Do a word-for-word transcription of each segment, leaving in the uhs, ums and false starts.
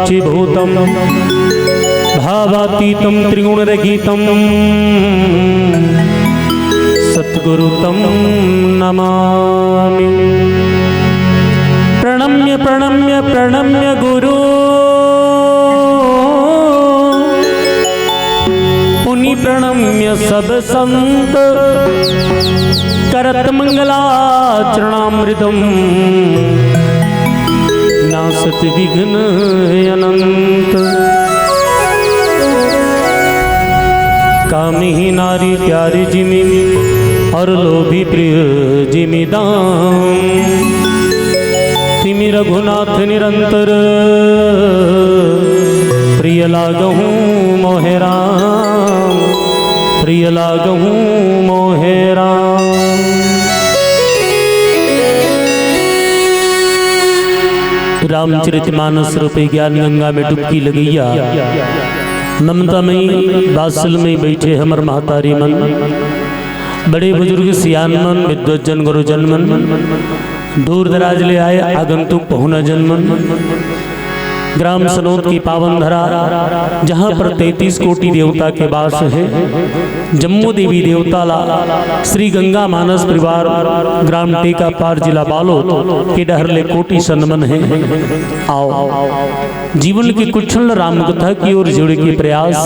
साक्षीभूतं भावातीतं त्रिगुणरहितं सद्गुरु तं नमामि। प्रणम्य प्रणम्य प्रणम्य गुरु पुनि प्रणम्य सब संत करत मंगलाचरणामृतम नासत विघ्न अनंत। कामी नारी प्यारी जिमि और लोभी प्रिय जिमि दाम। तिमि रघुनाथ निरंतर प्रिय लागहु मोहे राम, प्रिय लागहु मोहे राम। रामचरित मानस रूपी ज्ञान गंगा में डुबकी लगइया ममता में बासल में बैठे हमर महतारी मन, बड़े बुजुर्ग सियान मन, विद्वत जन गुरुजन मन, दूर दराज ले आए आगंतुक पहुना जन मन, ग्राम सनोद की पावन धरा, जहाँ पर तैंतीस कोटि देवता के वास है, जम्मू देवी देवता ला श्री गंगा मानस परिवार, ग्राम टेका पार, जिला बालोद के डहर ले कोटि सनमन है। आओ जीवन के कुछ क्षण राम कथा की ओर जोड़े के प्रयास।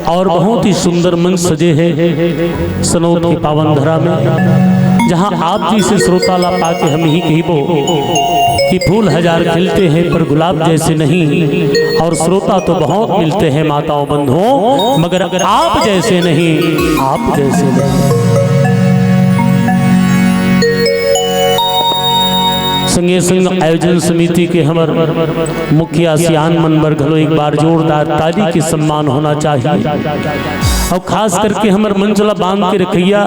और बहुत ही सुंदर मंच सजे है सनोद के पावन धरा में, जहां आप जैसे श्रोता ला पाके हम ही कहिबो कि फूल हजार खिलते हैं पर गुलाब जैसे नहीं, और श्रोता तो बहुत मिलते हैं माताओं बंधुओं, मगर आप जैसे नहीं, आप जैसे नहीं। संगे संग आयोजन समिति के हमर मुखिया सियान मन बर घलो एक बार जोरदार ताली के सम्मान होना चाहिए। और खास करके हमर मंच ला बांध के रखइया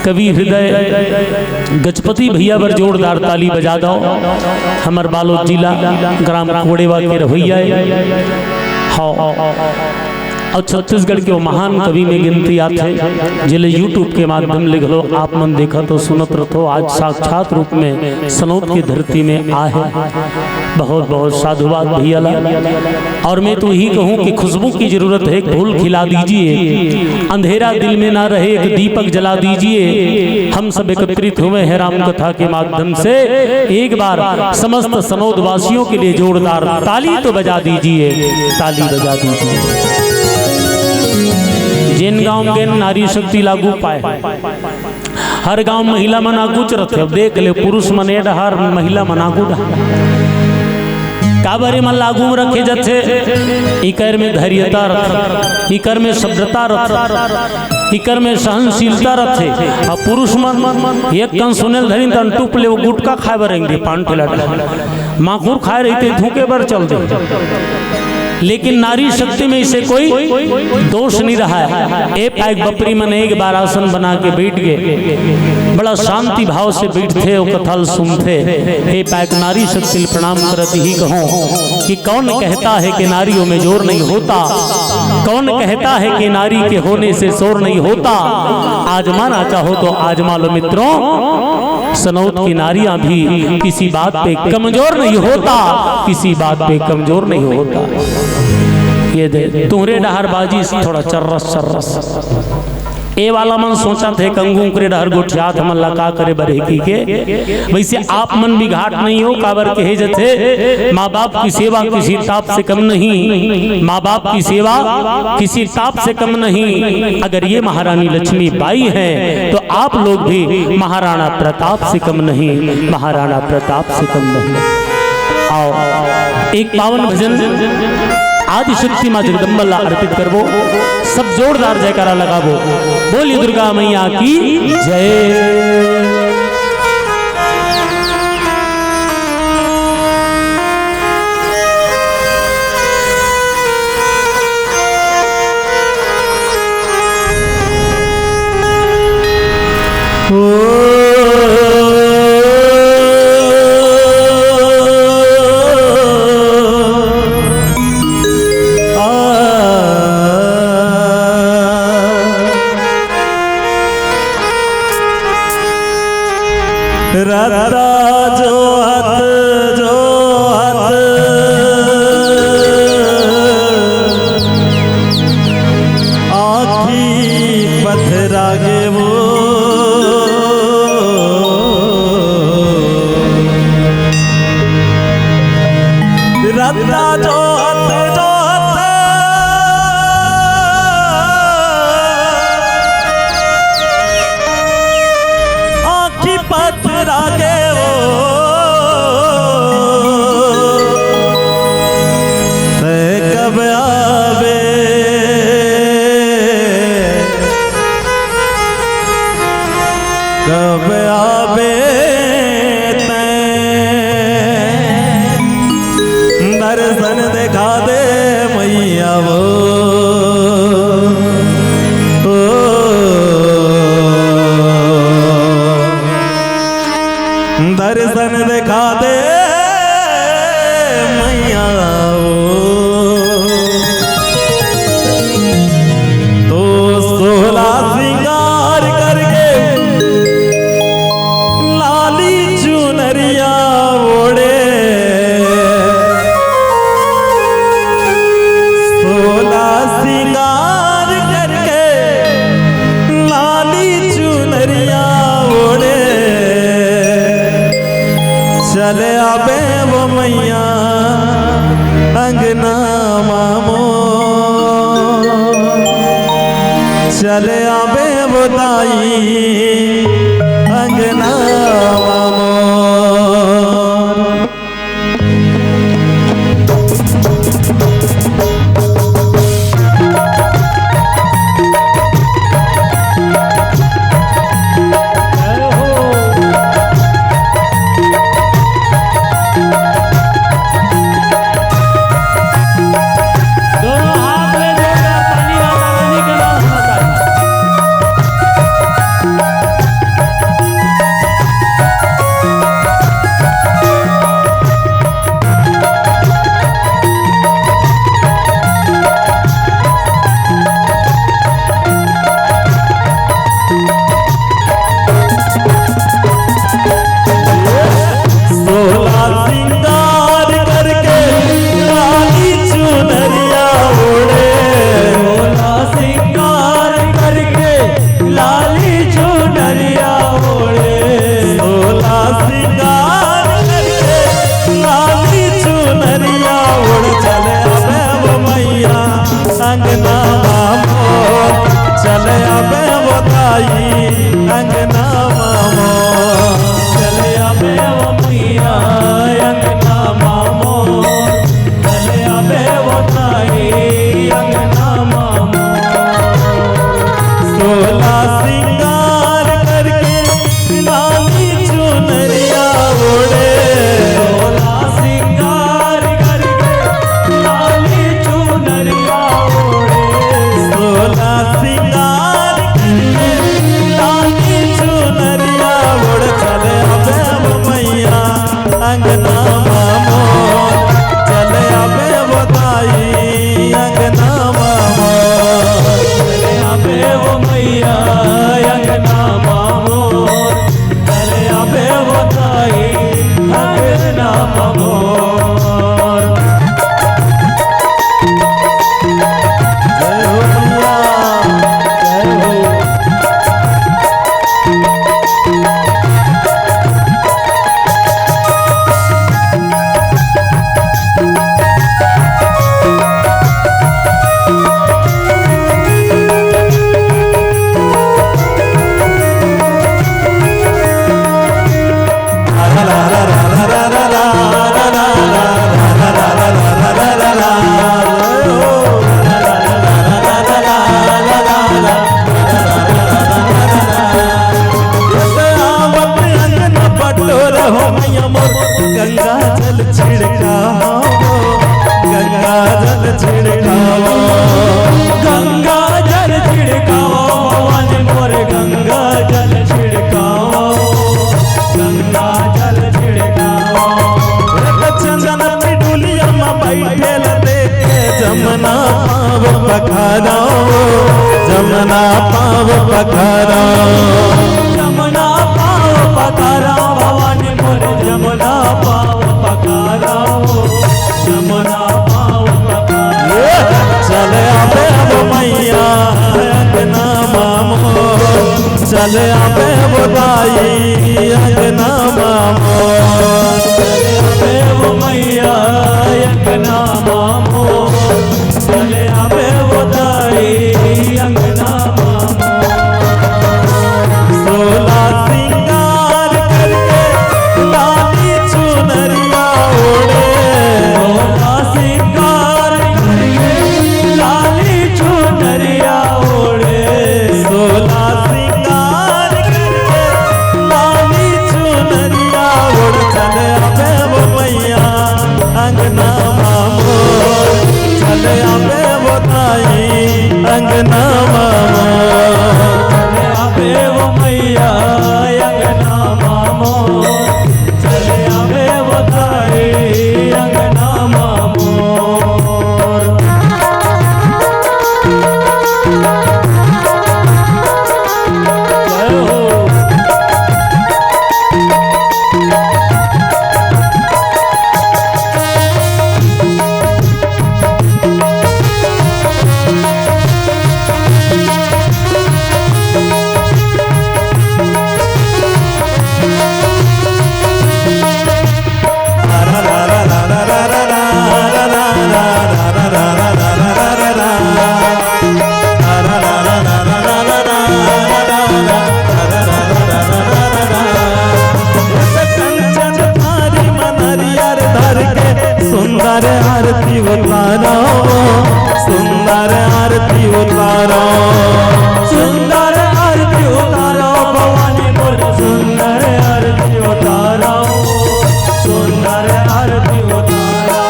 कवि हृदय गजपति भैया बर जोरदार ताली बजा दो। हमर बालोद जिला ग्राम कोड़ेवा के रहइया है। हाँ, और छत्तीसगढ़ के वो महान कवि में गिनती आथे, जेले YouTube के माध्यम ले घलो आप मन देखत हो, सुनत रथो। आज साक्षात रूप में सनोद की धरती में आए हे। बहुत बहुत साधुवाद भैया ला। और मैं तो यही कहूँ कि खुशबू की जरूरत है, एक फूल खिला दीजिए, अंधेरा दिल में ना रहे, एक दीपक जला दीजिए। हम सब एकत्रित हुए हैं राम कथा के माध्यम से, एक बार समस्त सनोद वासियों के लिए जोरदार ताली तो बजा दीजिए, ताली बजा दीजिए। जेन गांव में नारी शक्ति लागू पाए, हर गांव महिला मन आगूच रथे। अब देख ले, पुरुष मन ए डहार, महिला मन आगू डहार। काबर एमन ला आगू में रखे जाथे? इकर में धैर्यता रथे, इकर में सभ्यता रथे, इकर में सहनशीलता रथे। अब पुरुष मन एक कन सुनेल धरिन तन टूप ले, वो गुटखा खाए बर रेंग दे, पान ठेला डहार। माखुर खाए रहिथे, थूके बर चल दे। लेकिन नारी शक्ति में इसे कोई दोष नहीं रहा है। ए पाएक बपरी मन एक बार आसन बना के बैठ गए, बड़ा शांति भाव से बैठथे और कथा ल सुनथे। ए पाएक नारी शक्ति ल प्रणाम करत ही कहूँ कि कौन कहता है कि नारियों में जोर नहीं होता, कौन कहता है कि नारी के होने से शोर नहीं होता। आजमाना चाहो तो आजमा लो मित्रों, सनौत की नारियां भी किसी बात पे कमजोर नहीं होता, किसी बात पे कमजोर नहीं होता। ये दे तुहरे डहार बाजी थोड़ा चर्रस चर्रस। ए वाला मन सोचथे कंगू उकरे डहर गोठियात, हमन ला का करे बर हे कहिके। वैसे आप मन भी घाट नहीं हो, काबर कहे जथे, माँ बाप की सेवा किसी ताप से कम नहीं, माँ बाप की सेवा किसी ताप से कम नहीं। अगर ये महारानी लक्ष्मी बाई है तो आप लोग भी महाराणा प्रताप से कम नहीं, महाराणा प्रताप से कम नहीं। आओ, एक पावन भजन आदिशक्ति माँ जगदम्बा ला अर्पित करबो। सब जोरदार जयकारा लगाबो। बोली दुर्गा मैया की जय। रद्दा जोहत जोहत जोहत, जोहत आँखी पथरा गे वो, तैं कब आबे, कब आबे तैं? दर्शन देखा दे मैया वो। ओ, दर्शन देखा दे मैया वो। तो सोला सिंगार करके लाली चुनरिया ओढ़े, सोला सिंगार करके लाली चुनरिया ओढ़े, चले आबे वो मैया अंगना मामो, चले आबे वो दाई अंगना मामो। दोनों हाथ में जोड़कर पानी वाला पानी के नाम होता है। सोला सिंगार करके लाली चुनरिया ओढ़े, सोला सिंगार करके लाली चुनरिया ओढ़े, सोला सिंगार करके लाली चुनरिया ओढ़ चले आबे वो मैया अंगना मामो, चले आबे वो दाई अंगना मामो, चले आबे वो मैया अंगना मामो, चले आबे वो दाई अंगना मामो। सोला सिंगार करके लाली चुनरिया ओढ़े, सोला सिंगार करके लाली चुनरिया ओढ़े, सोला सिंगार करके लाली चुनरिया ओढ़ चले आबे वो मैया अंगना मामो, चले आबे वो दाई अंगना मामो, चले आबे वो मैया अंगना मामो, चले आबे वो दाई अंगना मामो। जय हो मैया, जय हो। आवत अंगना बटोर हो मैया मोर, गंगा जल छिड़काओ, गंगा जल छिड़काओ, गंगा जल छिड़काओ, भवानी मोर गंगा जल छिड़काओ, गंगा जल छिड़काओ। चंदन डुलिया में बैठे ल देखे जमुना पाँव पखारो, जमुना पाँव पखारो, जमुना पाँव पखारो, भवानी मोर जमुना पाँव पखारो, जमुना पाँव पखारो। चले आबे वो मैया अंगना मामो, चले आबे वो दाई अंगना मामो। आबे वो मैया अंगना मामो, चले आबे वो दाई अंगना मामो। सोला सिंगार करके लाली चुनरिया ओढ़े, सोला सिंगार करके लाली चुनरिया ओढ़े, सोला सिंगार करके लाली चुनरिया ओढ़ चले आबे वो मैया अंगना मामो, चले आबे वो दाई अंगना मामो। चले आबे वो मैया अंगना मामो, चले आबे वो दाई अंगना मामो। जय हो। कंचन थारी म नरियर धर के सुंदर आरती उतारो, सुंदर आरती उतारो, सुंदर आरती उतारो भवानी मोर, सुंदर आरती उतारो, सुंदर आरती उतारो।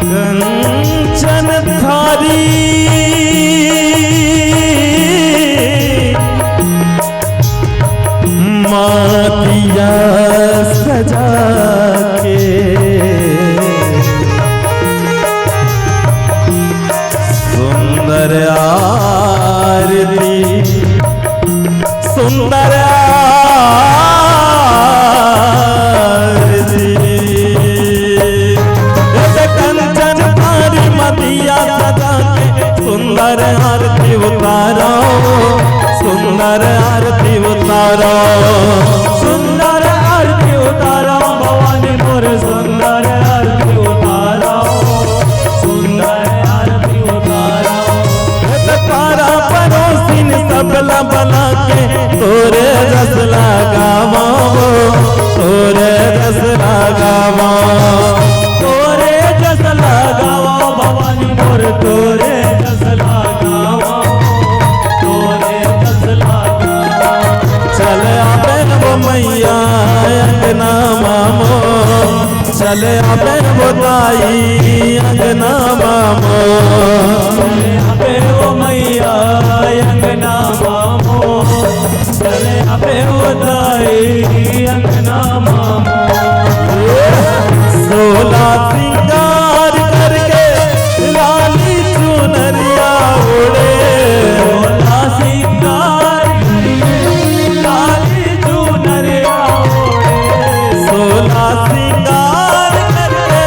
कंचन थारी म दिया सजा के सुंदर आरती, सुंदर आरती। एक कंचन थारी म दिया सजा के सुंदर आरती उतारो, सुंदर आरती उतारो, सुंदर आरती उतारो भवानी मोर, सुंदर आरती उतारो, सुंदर आरती उतारो। तारा परोसिन सबला बना के तोरे जस लगावो, तोरे जस लगावो, तोरे जस लगावो भवानी मोर, तोरे जस लगावो, तोरे जस लगावो। चले आबे वो मैया अंगना मामो, चले आबे वो दाई अंगना मामो। चले आबे वो मैया अंगना मामो, चले आबे वो दाई अंगना मामो। सोला सिंगार करके लाली चुनरिया ओढ़े, सोला सिंगार करके लाली चुनरिया ओढ़े। सोला सिंगार करके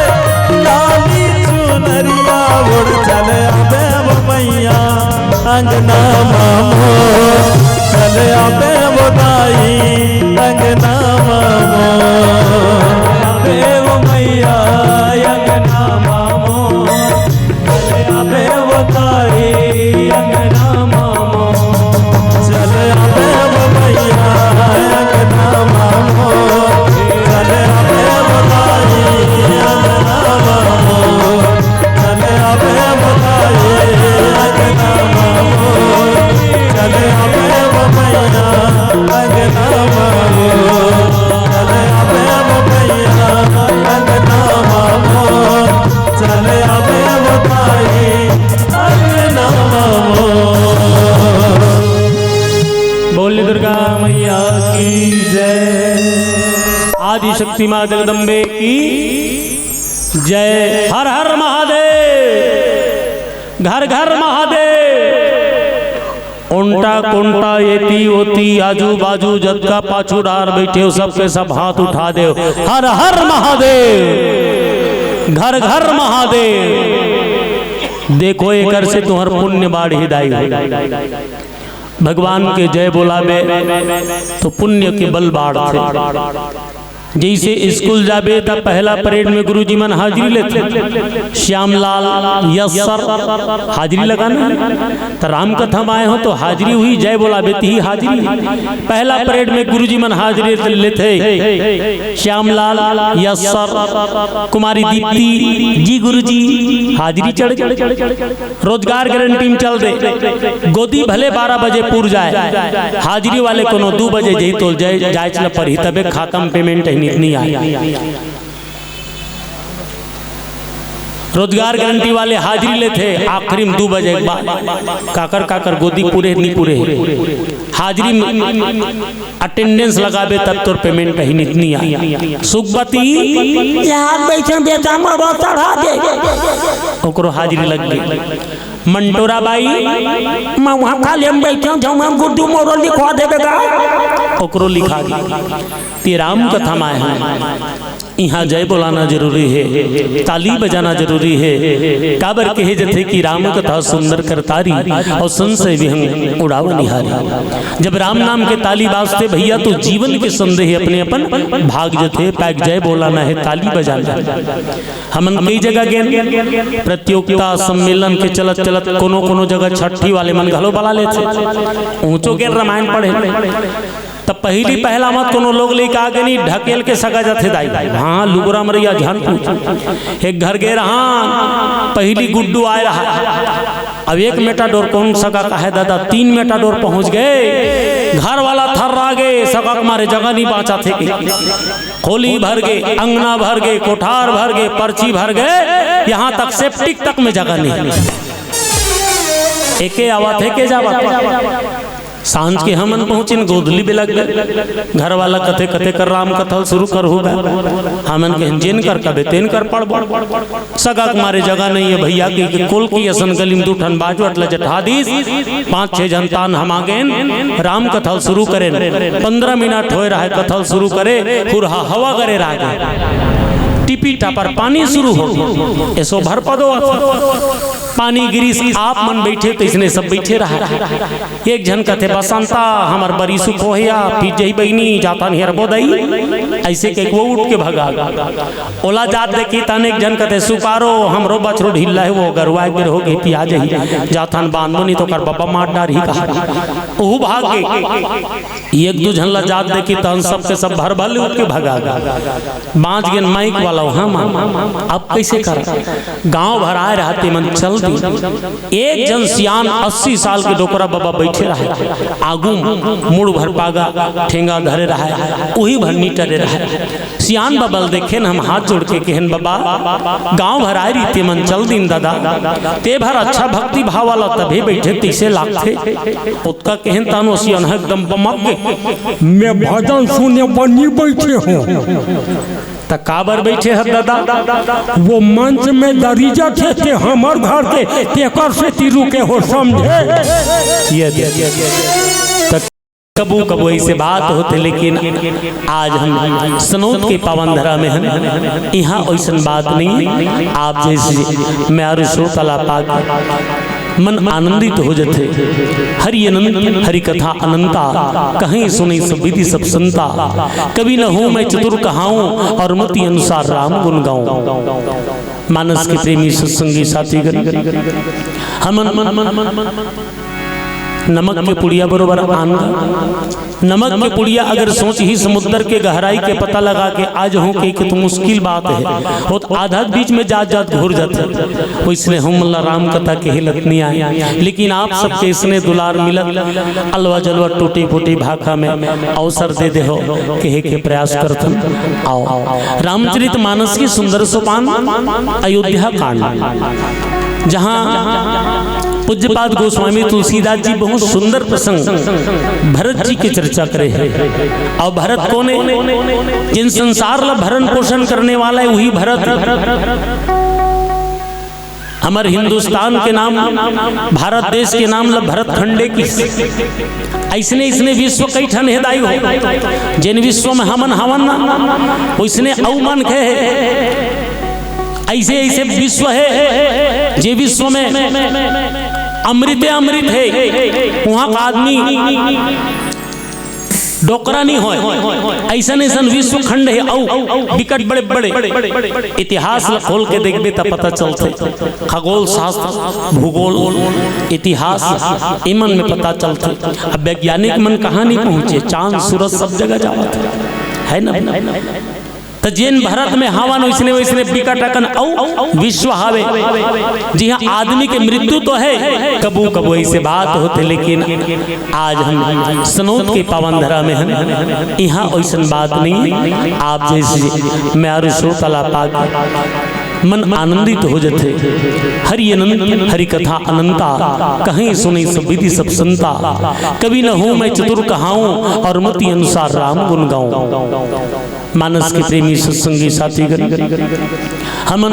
लाली चुनरिया ओढ़ चले आबे वो मैया अंगना मामो, चले आबे वो दाई अंगना मामो। आबे वो मैया अंगना मामो, चले आबे वो दाई अंगना मामो। चले आबे वो मैया अंगना मामो। चले आबे वो दाई अंगना मामो। चले आबे वो दाई अंगना मामो। चले आबे वो मैया अंगना मामो। चले आबे वो मैया अंगना मामो। चले आबे वो दाई अंगना मामो। बोल दुर्गा मैया की जय, आदि शक्ति माँ जगदम्बे की जय। हर हर महादेव, घर घर महादेव। ओंटा कोंटा एती ओती आजू बाजू जतका पाछू डार बैठे हो, सबके सब हाथ उठा देव। हर हर महादेव, घर घर महादेव। देखो एकर से तुहर पुण्य बाढ़ी दाई। भगवान के जय बोलाबे तो पुण्य के बल बाढ़थे। जइसे स्कूल जाबे त पहला परेड में गुरुजी मन हाजिरी लेथे, श्यामलाल, यस सर, हाजिरी लगाना। त राम कथा में आए हो तो हाजिरी हुई, जय बोलाबे त ही हाजिरी। पहला परेड में गुरुजी मन हाजिरी लेथे, श्यामलाल, यस सर, कुमारी दीप्ति, जी गुरुजी, हाजिरी चढ़ गई। रोजगार गारंटी में चल दे, गोदी भले बारह बजे पुर जाए, हाजिरी वाले कोनो दू बजे जही तो जाए, जाए चला पड़ही, तबे खाता में पेमेंट है, नहीं, नहीं आए। रोजगार गारंटी वाले हाजिरी लेथे आखिरी में दू बजे के बाद, काकर काकर गोदी पूरे नहीं पूरे, हाजिरी में अटेंडेंस लगाबे तब तोर पेमेंट कहीं नितनी आ। सुखपति, यहाँ बैठे बेटा मरो चढ़ा दे। ओकरो हाजिरी लग गई। मंटोरा बाई, मैं वहाँ खाली हम बैठे हूँ, जाऊँ हम गुड्डू मोरो लिखवा देबे गा। ओकरो लिखा दी। ते राम कथा माए हैं। इहाँ जय बोलाना जरूरी हे, ताली बजाना जरूरी हे। काबर कहे जथे कि राम कथा सुंदर करतारी अउ संशय विहंग उड़ाव निहारी। जब राम नाम के ताली बाजथे भैया, तो जीवन के संदेह अपने अपन भाग जथे। पैक जय बोलाना हे, ताली बजाना हे। हमन कई जगह गेन, प्रतियोगिता सम्मेलन के चलत चलत कोनो कोनो जगह छट्ठी वाले मन घलो बला लेथे। ऊंचो गेन रामायण पढ़े। त पहिली पहला मत कोनो लोग लइका आगे नहीं, ढकेल के सगा जाथे दाई। हाँ, लुगरा मरैया झन पूछ। एक घर गे रहा, पहिली गुड्डू आए रहा। अब एक मेटाडोर कौन सगा का है दादा, तीन मेटाडोर पहुंच गए। घर वाला थर्रा गे, सगा के मारे जगह नहीं बाँचा थे के। खोली भर गे, अंगना भर गे, कोठार भर गे, पर्ची भर गे, यहाँ तक सेप्टिक तक में जगह नहीं। एके आवा थे के जावा थे। सांझ के हमन पहुंचिन, गोधली बेलग गे। घर वाला कथे कथे कर राम कथा शुरू कर हो गा। हमन के जेन कर कबे तेन कर पड़बो। सगा के मारे जगह नहीं है भैया, के, के कुल की असन गली में दू ठन बाजवट ल जठा दीस। पांच छह झन तान हम आगेन, राम कथा शुरू करेन। पंद्रह मिनट होए रहे कथा शुरू करे, हुरहा हवा करे रह गे। टिपी टापर पानी शुरू हो, एसो भर पदो आथे। पानी गिरिस, आप मन बैठे तो इसने सब बैठे रहा। एक झन कथे, "बसंता, हमर बरी सुख होया, फिर जही बहिनी, जाथन हेरबो दई।" ऐसे के वो उठ के भगा। ओला जात देखी तन एक झन कथे, "सुपारो, हमरो बछरू ढीला है, वो गरुआ एक बेर हो गई, पिया जही, जाथन बांधबो नहीं तो कर बब्बा मार डारही," कहा। ओहू भाग गई। एक दू झन ला जात देखी तन सब के सब भर भले उठ के भगा। बाँच गेन माइक वाला, हाँ माँ, अब कैसे कर? गांव भर आए रहते मन चल दी। एक झन सियान अस्सी साल के डोकरा बाबा बैठे रहे, आगू मुड़ भर पागा ठेंगा धरे रहे, उही भर नी टरे रहे। सियान बाबा ल देखेन हम हाथ जोड़ के कहेन, "बाबा, गांव भर आए रहिते मन चल दीन दादा, ते भर अच्छा भक्ति भाव वाला तभे बैठे तैसे लागथे।" ओतका कहेन तानो सियान ह एकदम बमक गे, "मैं भजन सुने बर नी बैठे हूँ।" त काबर बैठे ह दादा? वो मंच में दरीजा थे, ते हमर घर के, तेकर सेती रुके हो, समझे? ये दे। त कबू कबू ऐसे बात होथे, लेकिन आज हम सनौत के पावन धरा में हन, इहाँ ओइसन बात नहीं। आप जैसे म्यारू श्रोता ला पाके मन आनंदित हो जथे। हरि अनंत, हरि कथा अनंता, कहीं सुनी सब विधि सब संता। कवि न हूँ मैं चतुर कहाऊँ, और मति अनुसार राम गुण गाऊँ। मानस के प्रेमी सत्संगी साथीगण, हमन नमक के पुड़िया बरोबर आन। नमक के पुड़िया अगर सोचही समुद्र के गहराई के पता लगा के आ जाहूं कहिके तो मुश्किल बात है। होत आधा बीच में जात जात घुर जाथे। ओइसने हम ला राम कथा के हिलत नहीं आए, लेकिन आप सबके इसने दुलार मिलत, अलवा जलवा टूटी फूटी भाखा में अवसर दे दे हो, कहे के प्रयास करथन। आओ, रामचरित मानस की सुंदर सोपान, अयोध्या कांड, जहां पूज्यपाद गोस्वामी तुलसीदास जी बहुत सुंदर प्रसंग भरत जी के चर्चा करे हैं। और भरत कौन है? जिन संसार ला भरण पोषण करने वाला है, वही भरत। हमर हिंदुस्तान के नाम, भारत देश के नाम ला भरत खंडे की। ऐसने, ऐसने विश्व कई ठन हे दाई हो, जेन विश्व में हमन हवन ना, ओइसने अउ मन के हे। ऐसे, ऐसे विश्व हे, जे विश्व में अमृते अमृत हे, वहाँ का आदमी डोकरा नहीं होय। अइसन अइसन विश्व खंड हे, अउ बिकट बड़े बड़े। इतिहास ल खोल के देखबे त पता चलथे। खगोल शास्त्र, भूगोल, इतिहास, इमन में पता चलथे। अब वैज्ञानिक मन कहाँ नहीं पहुँचे, चांद सूरज सब जगह जावत हे, है ना? त जेन भरत में हवन, वइसने वइसने बिकट अकन अउ विश्व हावे, जिहाँ आदमी के मृत्यु तो हे, कभू कभू अइसे बात होथे, लेकिन आज हम स्नोद के पावन धरा में हन, इहाँ वइसन बात नहीं हे। आप जइसे म्यारू श्रोता ला पाके मन आनंदित हो जथे। हरि अनंत, हरि कथा अनंता, कहें सुने सब विधि सब संता। कवि न हूँ मैं चतुर कहाऊँ, अउ मति अनुसार राम गुण गाऊँ। मानस के प्रेमी सत्संगी साथीगण, हमन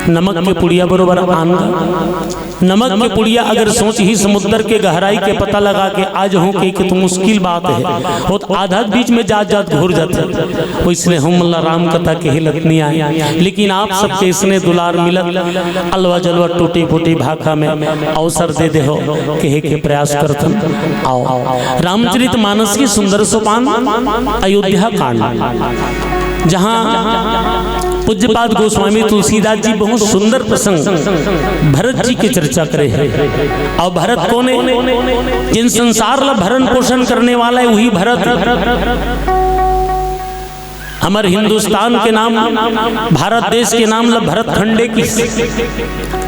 नमक के पुड़िया बरोबर आन गा। नमक के पुड़िया अगर सोचही समुद्र के गहराई के पता लगा के आज हो के, के तो मुश्किल बात हे, हो त आधा बीच में जात जात घुर जाथे। वइसने हमन ला राम कथा कहे ल त नइ आय, लेकिन आप सबके इसने दुलार मिलत, अलवा जलवा टूटी फूटी भाखा में अवसर दे देहो, कहे के प्रयास करथन। आओ, रामचरित मानस के सुंदर सोपान, अयोध्या कांड, जहाँ पूज्यपाद गोस्वामी तुलसीदास जी बहुत सुंदर प्रसंग भरत जी के चर्चा करे हे। अउ भरत कोन हे? जिन संसार ला भरण पोषण करने वाला हे, वही भरत हे। हमर हिंदुस्तान के नाम, भारत देश के नाम ला भरत खंडे किहिस।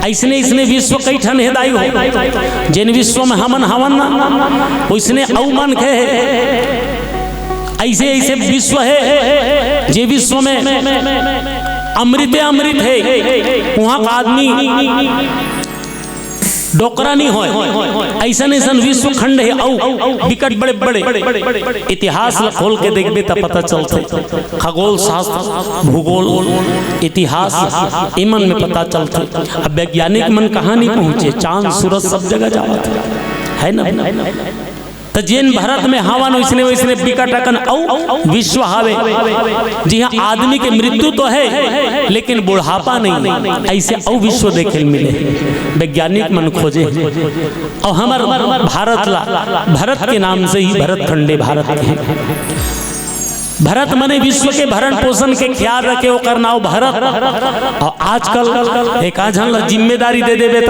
अइसने अइसने विश्व कई ठन हे दाई हो, जेन विश्व में हमन हवन ना, वइसने अउ मनखे हे। अइसे अइसे विश्व हे, जे विश्व में अमृते अमृत हे, उहाँ का आदमी डोकरा नहीं होय। अइसन अइसन विश्व खंड हे, अउ बिकट बड़े बड़े। इतिहास ल खोल के देखबे त पता चलथे। खगोल शास्त्र, भूगोल, इतिहास, इमन में पता चलथे। अब वैज्ञानिक मन कहाँ नहीं पहुँचे, चांद सूरज सब जगह जावत हे, है ना? त जेन भरत में हवन, वइसने वइसने बिकट अकन अउ विश्व हावे, जिहाँ आदमी के मृत्यु तो हे, लेकिन बुढ़ापा नहीं। अइसे अउ विश्व देखे ल मिले, वैज्ञानिक मन खोजे। अउ हमर भारत ला भरत के नाम से ही भरत खंडे भारत के। भरत मने विश्व के भरण पोषण के ख्याल रखे, ओकर नाव भरत। अउ आजकल एकाध झन ला जिम्मेदारी दे देबे त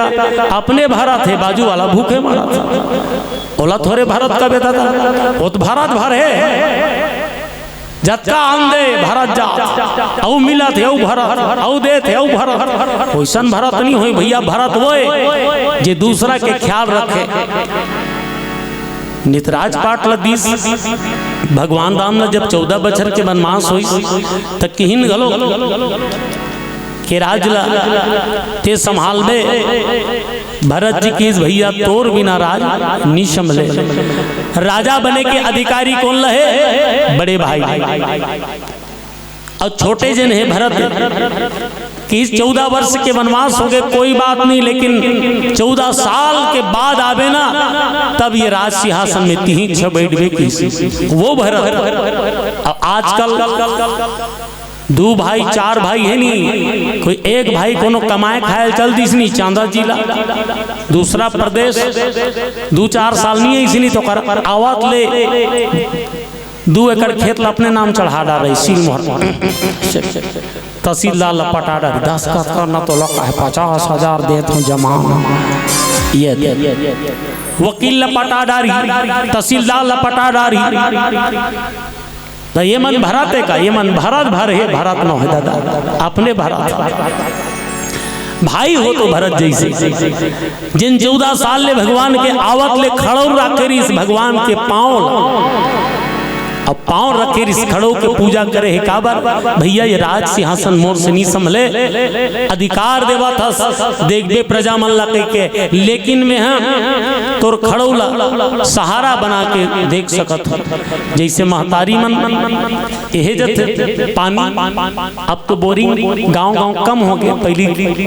अपने भरत हे, बाजू वाला भूखे मरत हे। ओला थोरे भरत कबे दादा, ओ त भरत भर हे। जतका अन दे, भरत जात, अउ मिलत हे, अउ भरत, अउ देत हे, अउ भरत। वइसन भरत नहीं होय भइया, भरत होय जे दूसरा के ख्याल रखे। नित राजपाट ल दिस, भगवान राम ल जब चौदह बछर के बनवास होइस, त किहिन घलो के राज ल ते संभालबे। भरत जी किहिस, भइया तोर बिना राज नि संभले। राजा बने के अधिकारी कोन ल हे? बड़े भाई। अउ छोटे जेन हे भरत, किहिस चौदह वर्ष के बनवास होगे, कोई बात नहीं, लेकिन चौदह साल के बाद आबे ना, तब ये राज सिंहासन में तिही छे बइठबे किहिस। वो भरत। अउ आजकल दू भाई, चार भाई हे नी, कोई एक भाई कोनो कमाए खाए ल चल दिस नी, चांदा जिला, दूसरा प्रदेश, दू चार साल नहीं अइसे नहीं त ओकर आवत ले दू एकड़ खेत ल अपने नाम चढ़ा डारे, सील मोहर। तहसीलदार ल पटा डारी, दस्तखत करना तो लगा है, पचास हजार देत हूँ जमा। ये दे। वकील ल पटा डारी, तहसीलदार ल पटा डारी। त ये मन भरत हे का? ये मन भरत भर हे, भरत नो हे दादा, अपने भरत। भाई हो तो भरत जइसे, जेन चौदह साल ले भगवान के आवत ले खड़उर राखे रिहिस भगवान के पाँव ल। अब पाँव रखे रिहिस, खड़ो के पूजा करे हे। काबर? भइया, ये राज सिंहासन मोर से नी संभले, अधिकार देवत हस, देखबे प्रजा मन ला कहिके, लेकिन मैं ह तोर खड़ो ला सहारा बना के देख सकत हूँ। जइसे महतारी मन एहे जथे पानी, अब तो बोरिंग गांव-गांव कम होगे, पहिली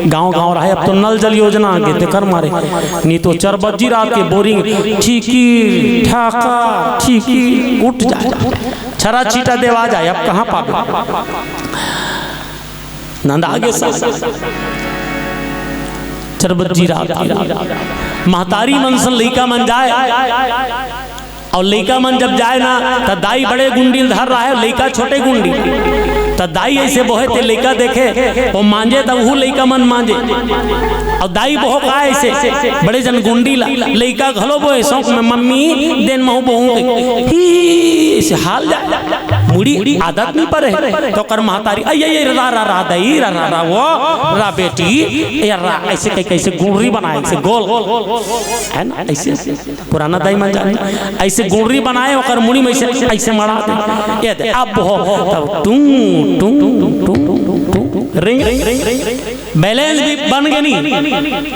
गांव-गांव रहे, अब तो नल जल योजना आगे, तेकर मारे। नहीं तो चरबज्जी रात के बोरिंग ठीकी ठाका ठीकी उठ जाए, छरा छीटा देवा जाए, अब कहाँ पाबे। नंद आगे सा चरबज्जी रात के महतारी मन सन लइका मन जाए, अउ लइका मन जब जाय ना, त दाई बड़े गुंडी ल धर रहा हे, लइका छोटे गुंडी। त दाई अइसे बोहे, ते लइका देखे, ओ मांजे, त उहू लइका मन मांजे। अउ दाई बोहो का अइसे, बड़े जन गुंडी ला, लइका घलो बोहे, सौंक में, "मम्मी, देन महूं बोहूं," कहि। ही, अइसे हाल जा, मुड़ी आदत नइ परे। त ओकर महतारी, "अई, अई, अई, रा, रा, रा, दई, रा, रा, रा, वो, रा, बेटी, ए, रा," अइसे कहि, कइसे गुंडी बनाय, अइसे गोल। हे ना, अइसे, अइसे। पुराना दाई मन जाने, अइसे गुंडी बनाय, ओकर मुड़ी में अइसे, अइसे मड़ा दे। ये दे, अब हो, तब टुंग, टुंग, टुंग, टुंग, ring, ring, ring, ring. Balance भी बन गे नी,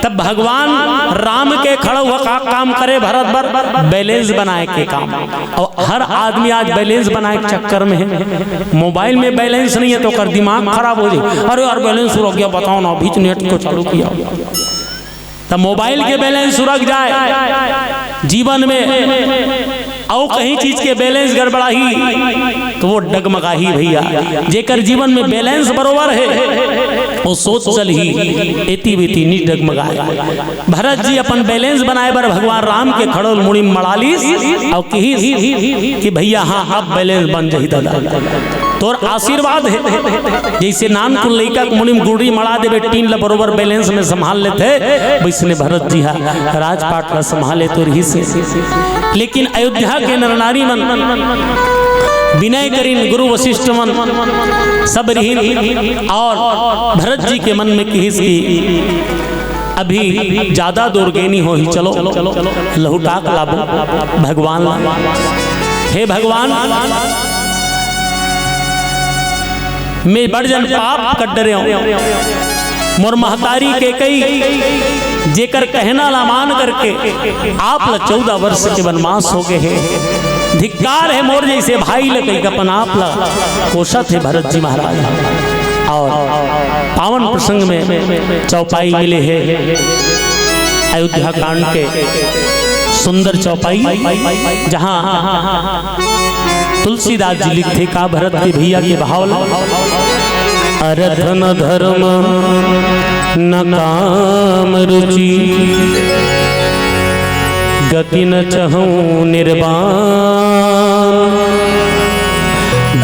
तब भगवान राम के खड़ा हुआ का काम करे भरत बर, बैलेंस बनाय के काम। अउ हर आदमी आज बैलेंस बनाय के चक्कर में हे। मोबाइल में बैलेंस नइ हे त ओकर दिमाग खराब हो जाय। "अरे यार, बैलेंस रुक गया, बताओ ना, अभी तो नेट को चालू किया।" त मोबाइल के बैलेंस सुरक जाय, जीवन में अउ कहीं चीज के बैलेंस गड़बड़ाही, त वो डगमगाही भइया। जेकर जीवन में बैलेंस बरोबर हे, वो सोच चलही, एती बेती नइ डगमगाय। भरत जी अपन बैलेंस बनाय बर भगवान राम के खड़ोल मुड़ी मड़ा लिस, अउ कहिस कि, "भइया, हां, अब बैलेंस बन जाही दादा।" तोर आशीर्वाद हे। जइसे नानकुन लइका के मुड़ी म गुंडी मड़ा देबे, टीन ल बरोबर बैलेंस में संभाल लेथे, वइसने भरत जी हा राजपाट ल संभाले तो रहिस हे। लेकिन अयोध्या के नर नारी मन विनय करिन, गुरु वशिष्ठ मन सब रिहिन, अउ भरत जी के मन में किहिस कि अभी जादा दूर गे नी होही, चलो लहुटा के लाबो भगवान ला। हे भगवान, मैं बड़ जन पाप कर डरे हूं। मोर महतारी कैकई जेकर कहना ला मान करके आप ला चौदह वर्ष के वनवास हो गे हे। धिक्कार हे मोर जइसे भाई ल कहिके अपन आप ला कोसत हे भरत जी महाराज। अउ पावन प्रसंग में चौपाई मिले हे, अयोध्या कांड के सुंदर चौपाई, जहां तुलसीदास जी लिखथे का भरत के भइया के भाव ला, अरथ न धर्म न काम रुचि, गति न चहूं निर्वाण।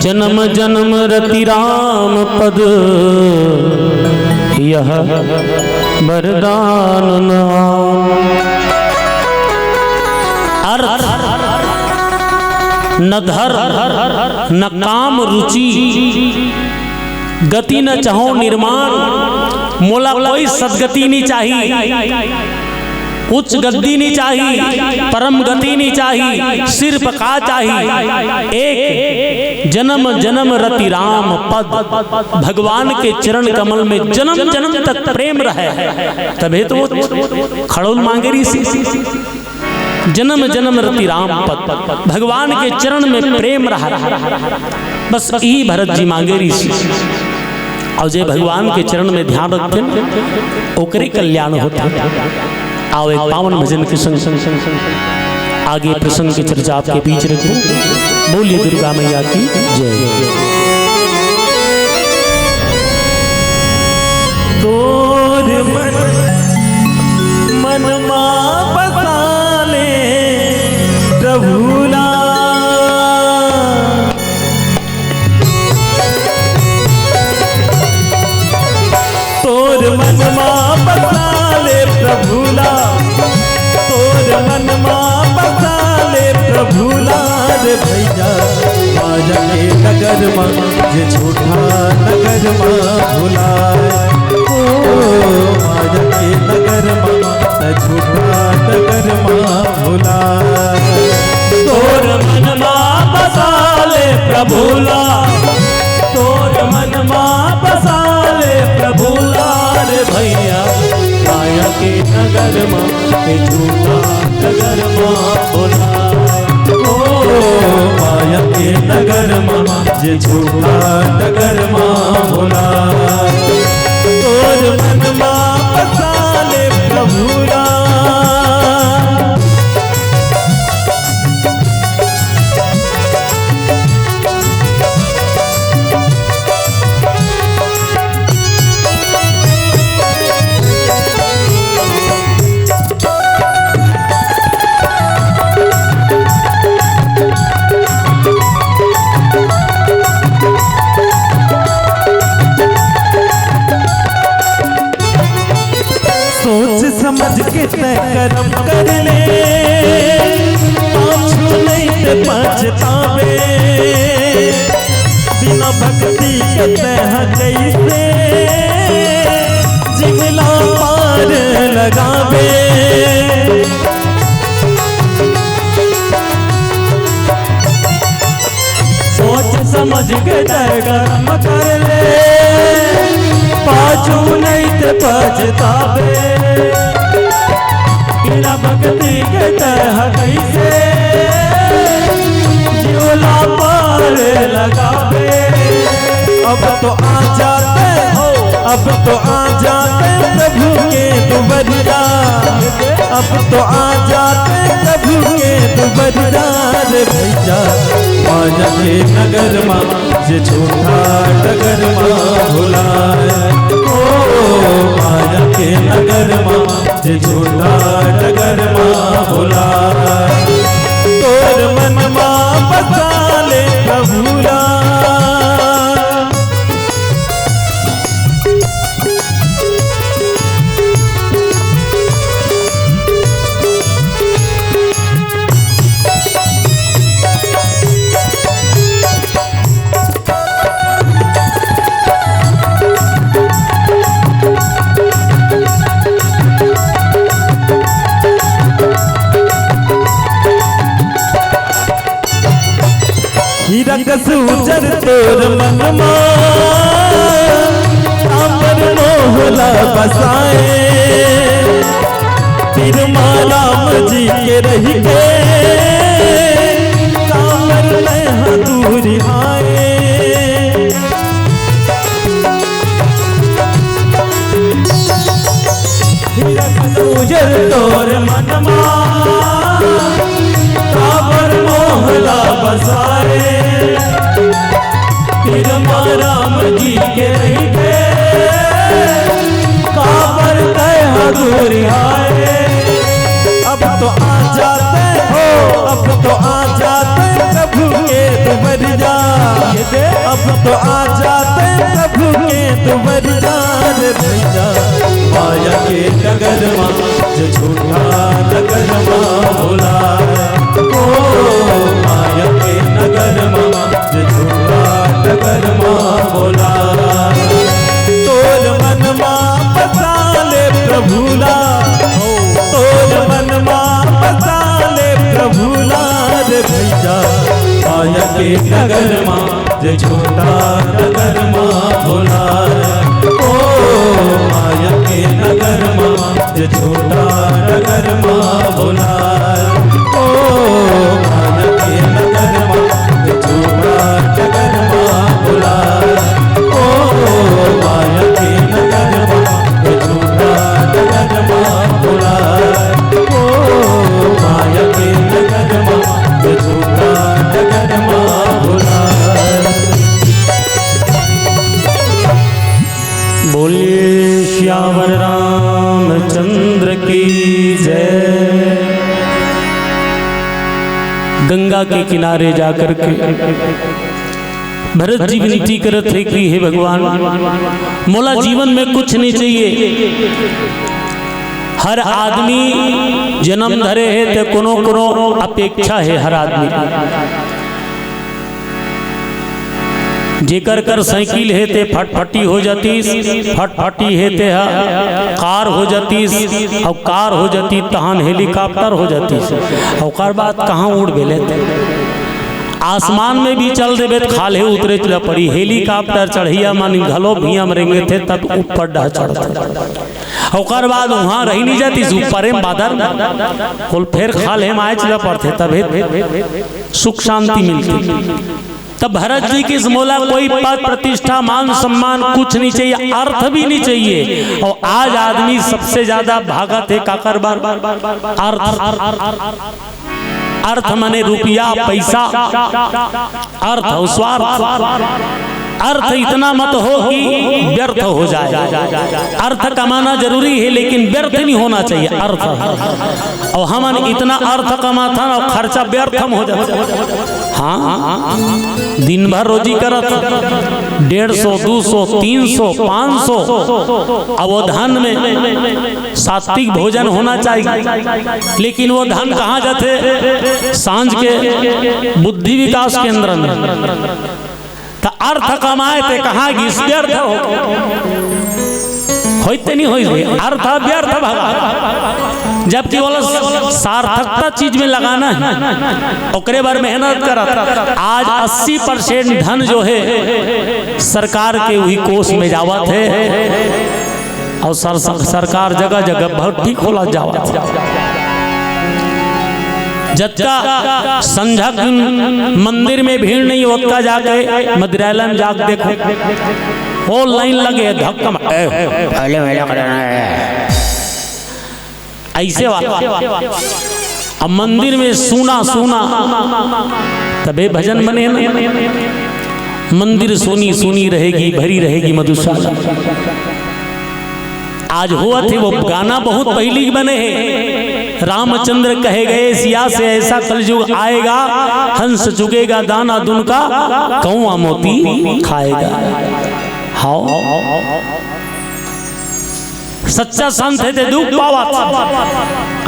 जन्म जन्म रति राम पद, यह वरदान न आन। अर्थ, न धर्म न काम रुचि, गति न चहूं निर्वाण, मोला कोई सदगति नइ चाही, उच्च गति नइ चाही, परम गति नइ चाही, सिर्फ का चाही? एक जन्म जन्म रति राम पद, भगवान के चरण कमल में जन्म जन्म तक प्रेम रहे, तभे तो वो खड़ोल मांगे रहिस। जन्म जन्म रति राम पद, भगवान के चरण में प्रेम रहा। बस इही भरत जी मांगे रहिस। अउ जे भगवान के चरण में ध्यान रखथे, ओकरे कल्याण होथे। आओ एक पावन भजन के संग आगे प्रसंग के चर्चा आपके बीच रखूं। बोलिए दुर्गा मैया की जय। तोर मन, मन मा बसा ले प्रभु ला। तोर मन मा बसा ले प्रभु ला, तोर मन मा बसा ले प्रभु ला रे भैया। माया के नगर मा जे झूठा नगर मा भुलाय, ओ माया के नगर मा त झूठा नगर मा भुलाय। तोर मन मा बसा ले प्रभु ला, तोर मन मा बसा ले प्रभु ला रे भैया। माया के नगर मा ते झूठा नगर मा भुलाय, ओ माया के नगर मा जे झूठा नगर मा भुलाय। तोर मन मा बसा ले प्रभु ला। समझ के तय करम कर ले, पाछू नहीं ते पछतावे। बिना भक्ति के तय कैसे जिवला पार लगावे। अब तो आ जाते हो, अब तो आ जाते प्रभु के दुबरिया, अब तो आ जाते प्रभु के दुबरिया रे भैया। माया के नगर मा जे झूठा डगर मा भुलाए, ओ माया के नगर मा जे झूठा डगर मा भुलाए, तोर मन मा बसा ले प्रभु ला। हीरा कस उजर तोर मन मा, काबर मोहला बसाए। तीर मा राम जी के रहि के, काबर मैं हा दूरि आए। हीरा कस उजर तोर मन मा, काबर मोहला बसाए। तीर मा राम जी के रहिबे, काबर तय हा दूरि आए। अब तो आ जाते हो, अब तो आ जाते प्रभु के दुबरिया, अब तो आ जाते प्रभु के दुबरिया रे भैया। माया के डगर मा जे झूठा डगर मा भुलाए, ओ माया के नगर मा जे झूठा डगर मा भुलाए, तोर मन मा बसा ले प्रभु ला, तोर मन मा बसा ले प्रभु ला रे भैया। माया के नगर मा जे झूठा डगर मा भुलाए, ओ माया के नगर मा जे झूठा डगर मा भुलाए, ओ माया के नगर मा जे झूठा डगर मा भुलाए, ओ माया के नगर मा जे झूठा डगर मा भुलाए, ओ माया के नगर मा जे झूठा डगर मा भुलाए। बोलिए सियावर रामचंद्र की जय। गंगा के किनारे जाकर के भरत जी विनती करत हे कि हे भगवान, मोला जीवन में कुछ नहीं चाहिए। हर आदमी जन्म धरे हे ते कोनो कोनो अपेक्षा हे हर आदमी। जेकर कर साइकिल हे ते फटफटी हो जातीस, फटफटी हे ते हा कार हो जातीस, अउ कार हो जाती तहान हेलीकॉप्टर हो जातीस। ओकर बाद कहाँ उड़बे ले ते? आसमान में भी चल देबे त खाल्हे उतरेच ल पड़ी। हेलीकॉप्टर चढ़इया मन घलो भुइयां म रेंगथे तब ऊपर डह चढ़थे। ओकर बाद उहाँ रहि नहीं जातीस, ऊपरे म बादर म। कुल फेर खाल्हे म आएच ल पड़थे, तभे सुख शांति मिलथे। तब भरत जी कहिस, मोला कोई पद प्रतिष्ठा, मान सम्मान कुछ नहीं चाहिए, अर्थ भी नहीं चाहिए। और आज आदमी सबसे ज्यादा भागत हे काकर बर? अर्थ। अर्थ माने रुपया, पैसा, अर्थ अउ स्वार्थ। अर्थ इतना मत हो कि व्यर्थ हो जाए। अर्थ कमाना जरूरी है, लेकिन व्यर्थ नहीं होना चाहिए अर्थ। अउ हमन इतना अर्थ कमाथन अउ खर्चा व्यर्थ म हो जाथे। हाँ, दिन भर रोजी करत, डेढ़ सौ, दू सौ, तीन सौ, पाँच सौ, अब वो धन में सात्विक भोजन होना चाहिए, लेकिन वो धन कहाँ जाथे? सांझ के बुद्धि विकास केंद्र में। त अर्थ कमाए ते कहाँ गिस? व्यर्थ हो, होइते नहीं होइस भाई, अर्थ व्यर्थ भगा। जबकि ओला सार्थकता चीज में लगाना हे, ओकरे बर मेहनत करत। आज अस्सी परसेंट धन जो हे, सरकार के उही कोष में जावत हे, अउ सर-, सर-, सरकार जगह जगह भट्टी खोलत जावत हे। जतका संझा के मंदिर में भीड़ नहीं, ओतका जाके मंदिरालय में जाके देखो, वो लाइन लगे, धक्का मार, ए, पहले मेला कराना है। अइसे बात। अब मंदिर में सूना सूना, तभे भजन बने ना। मंदिर सूनी सूनी रहेगी, भरी रहेगी मधुशाला। आज होवत हे, वो गाना बहुत पहिली बने हे। रामचंद्र कहे गए, सिया से ऐसा कलयुग आएगा, हंस चुगेगा दाना दुनका, कौआ मोती खाएगा। हाव। सच्चा संत हे ते दुख पावत,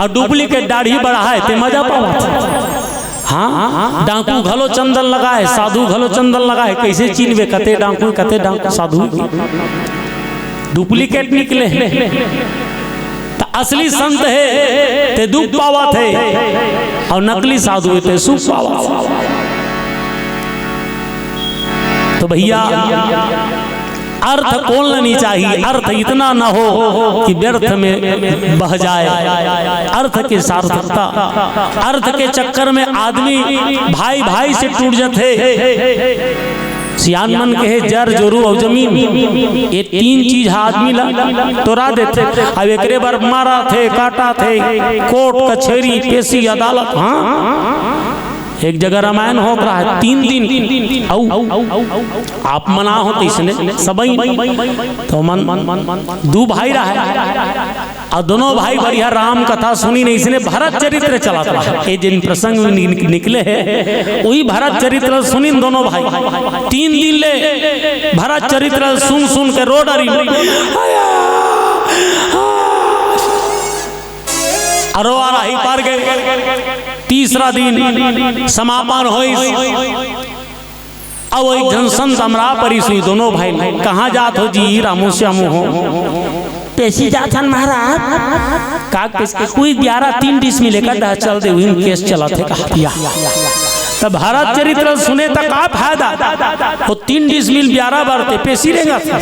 अउ duplicate दाढ़ी बढ़ाए ते मजा पावत। हाँ, डाकू घलो चंदन लगाए, साधु घलो चंदन लगाए, कइसे चिन्हबे कते डाकू, कते डाकू साधु? Duplicate निकले। त असली संत हे ते दुख पावत हे, अउ नकली साधु हे ते सुख पावत। तो भैया, अर्थ कोन ल नइ चाही, अर्थ इतना न हो कि व्यर्थ में बह जाए। अर्थ के सार्थकता, अर्थ के चक्कर में आदमी भाई भाई से टूट जाथे। सियान मन कहे, जर जोरू अउ जमीन, ये तीन चीज ह आदमी ला तोरा देथे। अब एकरे बर मारा थे, काटा थे, कोर्ट कचेरी, पेशी अदालत। हाँ, एक जगह रामायण होत रहा हे, तीन दिन, अउ आप मना हो तइसने सबई, तो मन दू भाई रहा हे, अउ दोनों भाई बढ़िया राम कथा सुनिन, अइसने भरत चरित्र चलत रहा। ये जिन प्रसंग में नि-, निकले हे, वही भरत चरित्र सुनिन दोनों भाई। तीन दिन ले भरत चरित्र सुन सुन के रो डरिन। अरो आ रही पार गए। तीसरा दिन समापन होइस। अब एक झन संत अमरा परिस उही दोनों भाई ल, "कहाँ जात हो जी, रामू श्यामू हो?" "पेशी जात हन महाराज।" "का पेशी?" "उही ब्यारा तीन डिसमिल एकर डहर चल दे, उही में केस चलत हे," कहा दिया। तब भरत चरित्र सुने त का फायदा? वो तीन डिसमिल ब्यारा बर ते पेशी रेंगत हे।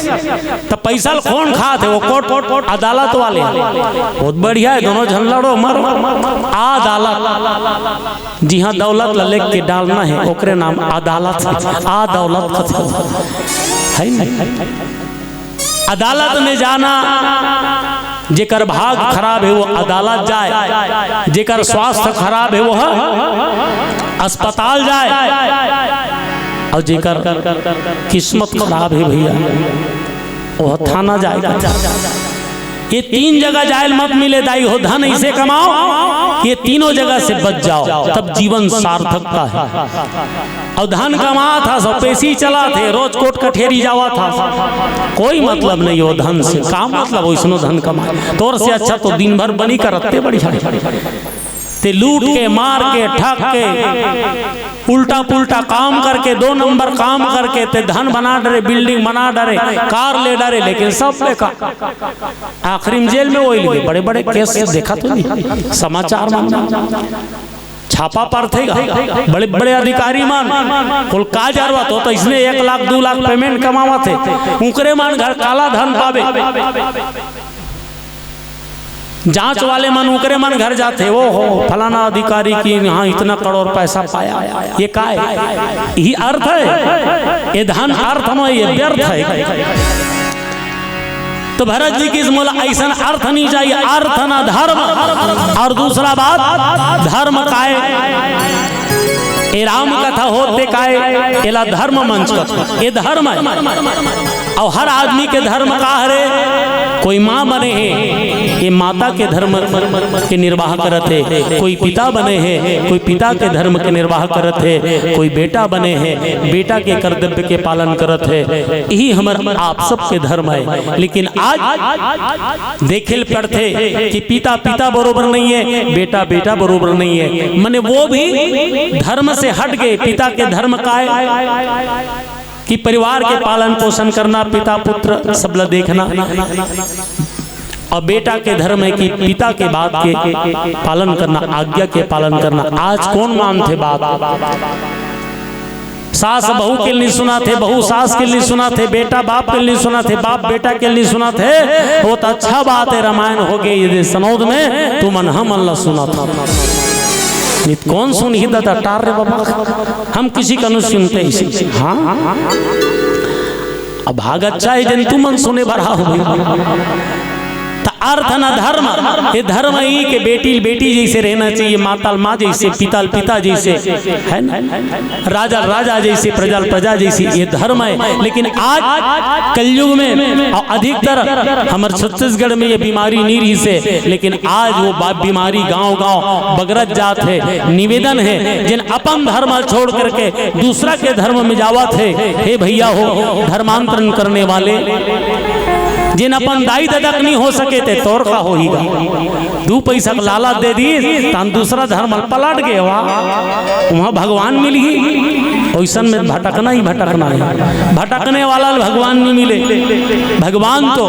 तब पैसा ल कोन खात हे? वो कोर्ट, अदालत वाले। बहुत बढ़िया हे, दोनों झन लड़ो मरो। अदालत। जिहाँ दौलत ला लेके डालना हे, ओकरे नाम अदालत हे। आ दौलत कथे हे न? अदालत में जाना, जेकर भाग खराब हे, वो अदालत जाए, जेकर स्वास्थ्य खराब हे, वो अस्पताल जाए, अउ जेकर किस्मत खराब हे भैया, वो थाना जाए। ये तीन जगह जाए ल मत मिले दाई हो, धन अइसे कमाओ कि ये तीनों जगह से बच जाओ, तब जीवन सार्थकता हे। अउ धन कमात हस, पेशी चलात हे, रोज कोर्ट कचेरी जावत हस, कोई मतलब नहीं हो धन से। का मतलब हो इसनो धन कमाए? तोर से अच्छा तो दिन भर बनी करत ते बढ़िया। ते लूट के, मार के, ठग के, उल्टा पुल्टा काम करके, दो नंबर काम करके ते धन बना डरे, building बना डरे, कार ले डरे, लेकिन सब बेकार। आखिरी में जेल में वही लगे। बड़े बड़े केस देखा तो नहीं, समाचार मन छापा पड़थे गा, बड़े बड़े अधिकारी मन कुल का जरूरत हो, तो इसने एक लाख दू लाख payment कमावत हे, उकरे मन घर काला धन पावे। जांच वाले मन उकरे मन घर जाथे, "ओ हो, फलाना अधिकारी की यहाँ इतना करोड़ पैसा पाया, ये काय?" यही अर्थ हे? ये धन अर्थ नोहे, ये व्यर्थ हे। तो भरत जी कहिस, "मोला अइसन अर्थ नहीं चाहिए, अर्थ ना धर्म।" अउ दूसरा बात, धर्म काय? ये राम कथा होत हे काय? एला धर्म मंच कथे, ये धर्म हे। अउ हर आदमी के धर्म का हरे? कोई माँ बने हे, ये माता के धर्म के निर्वाह करत हे। कोई पिता बने हे, कोई पिता के धर्म के निर्वाह करत हे। कोई बेटा बने हे, बेटा के कर्तव्य के पालन करत हे। यही हमर आप सब के धर्म हे। लेकिन आज देखे ल पड़थे कि पिता पिता बरोबर नहीं हे, बेटा बेटा बरोबर नहीं हे। मने वो भी धर्म से हट गए, पिता के धर्म काय? कि परिवार के पालन पोषण करना, पिता पुत्र सब ला देखना। अउ बेटा के धर्म हे कि पिता के बात के पालन करना, आज्ञा के पालन करना। आज कोन मानथे बात? सास बहू के नहीं सुनाथे, बहू सास के नहीं सुनाथे, बेटा बाप के नहीं सुनाथे, बाप बेटा के नहीं सुनाथे। वो तो अच्छा बात हे, रामायण हो गे ये सनौद में, तुमन हमन ला सुनाथव। नहीं त कोन सुनही दादा, टार रे बाबा, हम किसी का नहीं सुनते इसे। हाँ, अब भाग अच्छा हे जेन तुमन सुने बर आव। त अर्थ न धर्म, ये धर्म ही के बेटी ल बेटी जैसे रहना चाहिए, माता ल माँ जैसे, पिता ल पिता जैसे, है ना? राजा ल राजा जैसे, प्रजा ल प्रजा जैसे, ये धर्म हे। लेकिन आज कलयुग में अउ अधिकतर हमर छत्तीसगढ़ में ये बीमारी नहीं रहिसे, लेकिन आज वो बा-, बीमारी गांव-गांव बगरत जात हे। निवेदन हे, जेन अपन धर्म ल छोड़ करके दूसरा के धर्म में जावत हे, हे भैया हो, धर्मांतरण करने वाले, जेन अपन दाई ददा के नहीं हो सके, ते तोर का होही गा? दू पैसा के लालच दे दिस, तहन दूसरा धर्म ल पलट गे वा, उहाँ भगवान मिलही। ओइसन में भटकना ही भटकना हे। भटकने वाला ल भगवान नहीं मिले। भगवान तो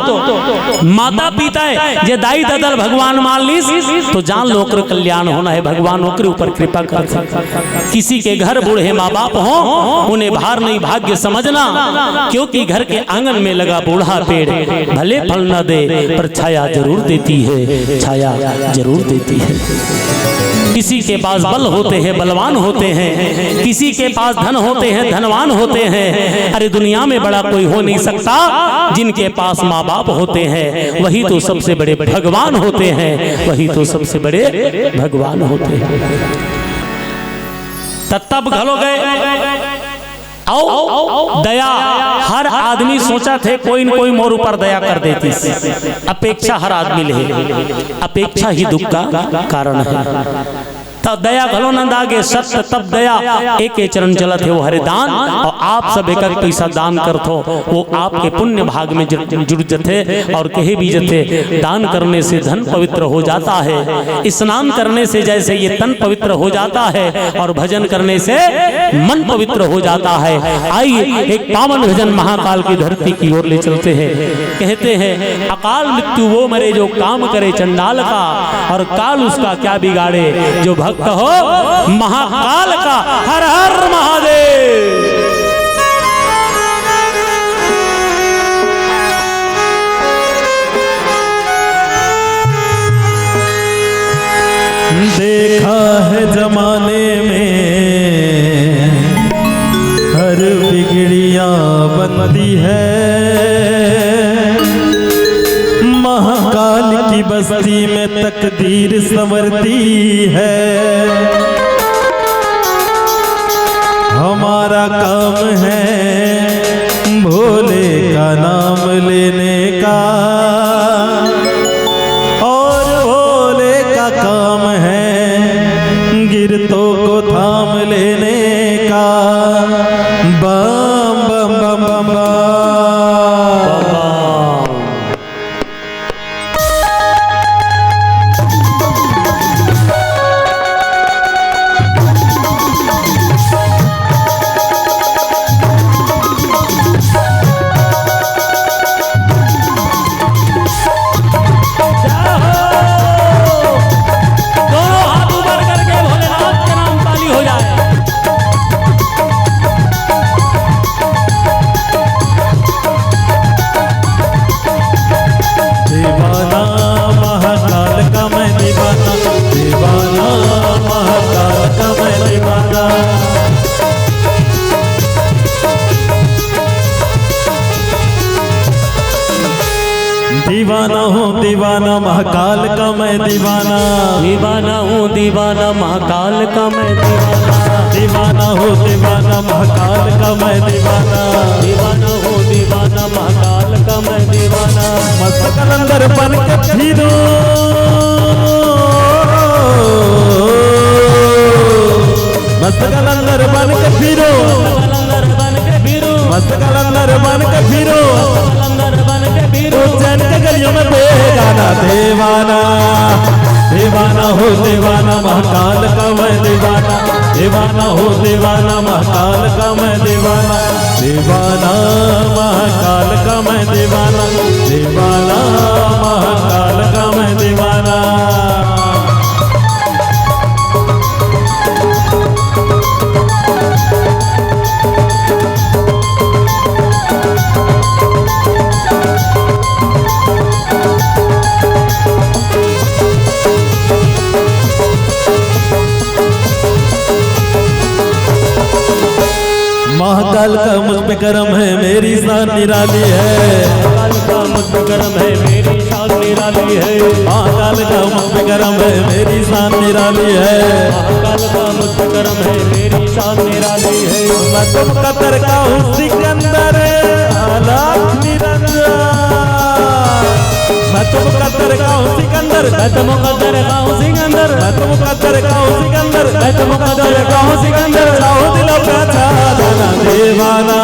माता पिता हे, जे दाई ददा ल भगवान मान लिस, तो जान लो ओकर कल्याण होना हे, भगवान ओकरे ऊपर कृपा करथे। किसी के घर बूढ़े माँ बाप हों, उन्हें भार नहीं भाग्य समझना, क्योंकि घर के आंगन में लगा बूढ़ा पेड़ भले फल न दे, पर छाया जरूर देती है, छाया जरूर देती है। किसी के पास बल होते हैं, बलवान होते हैं, किसी के पास धन होते हैं, धनवान होते हैं। अरे, दुनिया में बड़ा कोई हो नहीं सकता। जिनके पास माँ बाप होते हैं, वही तो सबसे बड़े भगवान होते हैं, वही तो सबसे बड़े भगवान होते हैं। त तब घलो गे अउ दया, हर आदमी सोचथे कोई न कोई मोर ऊपर दया कर देतिस। अपेक्षा हर आदमी ले हे, अपेक्षा ही दुख का कारण हे। त दया घलो नंदा गे, सत्य तप दया, एके चरण चलत हे वो हरे दान। अउ आप सब एक एक पैसा दान करथो, वो आपके पुण्य भाग में जुड़, जुड़ जथे। अउ कहे भी जथे, दान करने से धन पवित्र हो जाता है, स्नान करने से जैसे ये तन पवित्र हो जाता है अउ भजन करने से मन पवित्र हो जाता है। आइए, एक पावन भजन महाकाल की धरती की ओर ले चलते हैं। कहते हैं, अकाल मृत्यु वो मरे जो काम करे चंडाल का, अउ काल उसका क्या बिगाड़े जो भक्त हो महाकाल का। हर हर महादेव। देखा है जमाने में हर बिगड़िया बनती है, महाकाल की बस्ती में तकदीर संवरती है। हमारा काम है भोले का नाम लेने का, और भोले का काम है गिरतों को थाम लेने का। Bomb bomb bomb bomb bomb. दोनों हाथ ऊपर करके भोलेनाथ के नाम ताली हो जाए। दीवाना महाकाल का मैं दीवाना, दीवाना महाकाल का मैं दीवाना। दीवाना हूँ दीवाना महाकाल का मैं दीवाना। दीवाना हूँ दीवाना महाकाल का मैं दीवाना। दीवाना हूँ दीवाना महाकाल का मैं दीवाना। दीवाना हूँ दीवाना महाकाल का मैं दीवाना। मस्त कलंदर बन के फिरूं। मस्त कलंदर बन के फिरूं। कलंदर बन के फिरूं। मस्त कलंदर बन के फिरूं। कलंदर बन के फिरूं। उज्जैन के गलियों में बेगाना दीवाना। दीवाना हूँ दीवाना महाकाल का मैं दीवाना। दीवाना हूँ दीवाना महाकाल का मैं दीवाना। दीवाना महाकाल का मैं दीवाना। दीवाना महाकाल मैं दीवाना। महाकाल का मुझ पे करम है, मेरी शान निराली है। महाकाल का मुझ पे करम है, मेरी शान निराली है। महाकाल का मुझ पे करम है, मेरी शान निराली है। महाकाल का मुझ पे करम है, मेरी शान निराली है। मैं तुम कतर का हूँ सिकंदर, अलख निरंजन। मैं तुम कतर का हूँ सिकंदर, मैं तुम कतर का हूँ सिकंदर, मैं तुम कतर का हूँ सिकंदर, मैं तुम कतर का हूँ सिकंदर। चाहो दिल पे छा जाना दीवाना,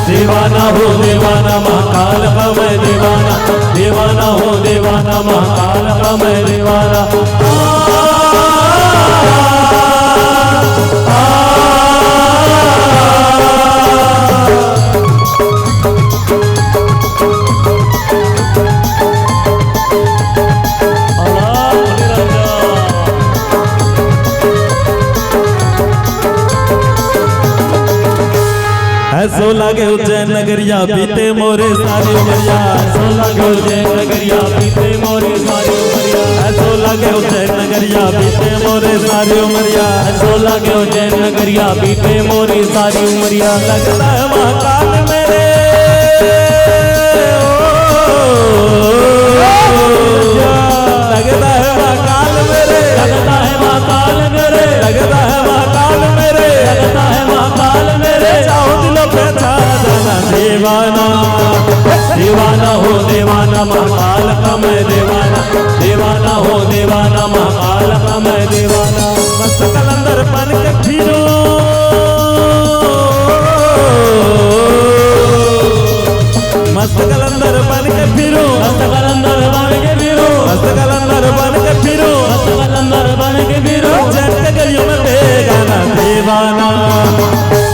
दीवाना हो दीवाना, महाकाल का मैं दीवाना, दीवाना हो दीवाना, महाकाल का मैं दीवाना। आ, आ, आ, ऐसो लागे उज्जैन नगरिया, बीते मोरे सारी उमरिया। ऐसो लागे उज्जैन नगरिया, बीते मोरे सारी उमरिया। ऐसो लागे उज्जैन नगरिया, बीते मोरे सारी उमरिया। ऐसो लागे उज्जैन नगरिया, बीते मोरे सारी उमरिया। लगता है महाकाल मेरे, ओ, लगता है महाकाल मेरे, लगता है महाकाल मेरे, लगता है महाकाल मेरे, लगता है महाकाल मेरे। चाहो दिल पे छा जाना दीवाना, दीवाना हो दीवाना, महाकाल का मैं दीवाना, दीवाना हो दीवाना, महाकाल का मैं दीवाना। मस्त कलंदर बन के फिरूं, मस्त कलंदर बन के फिरूं, मस्त कलंदर बन के फिरूं, मस्त कलंदर बन के फिरूं, मस्त कलंदर बन के फिरूं। उज्जैन के गलियों में बेगाना दीवाना,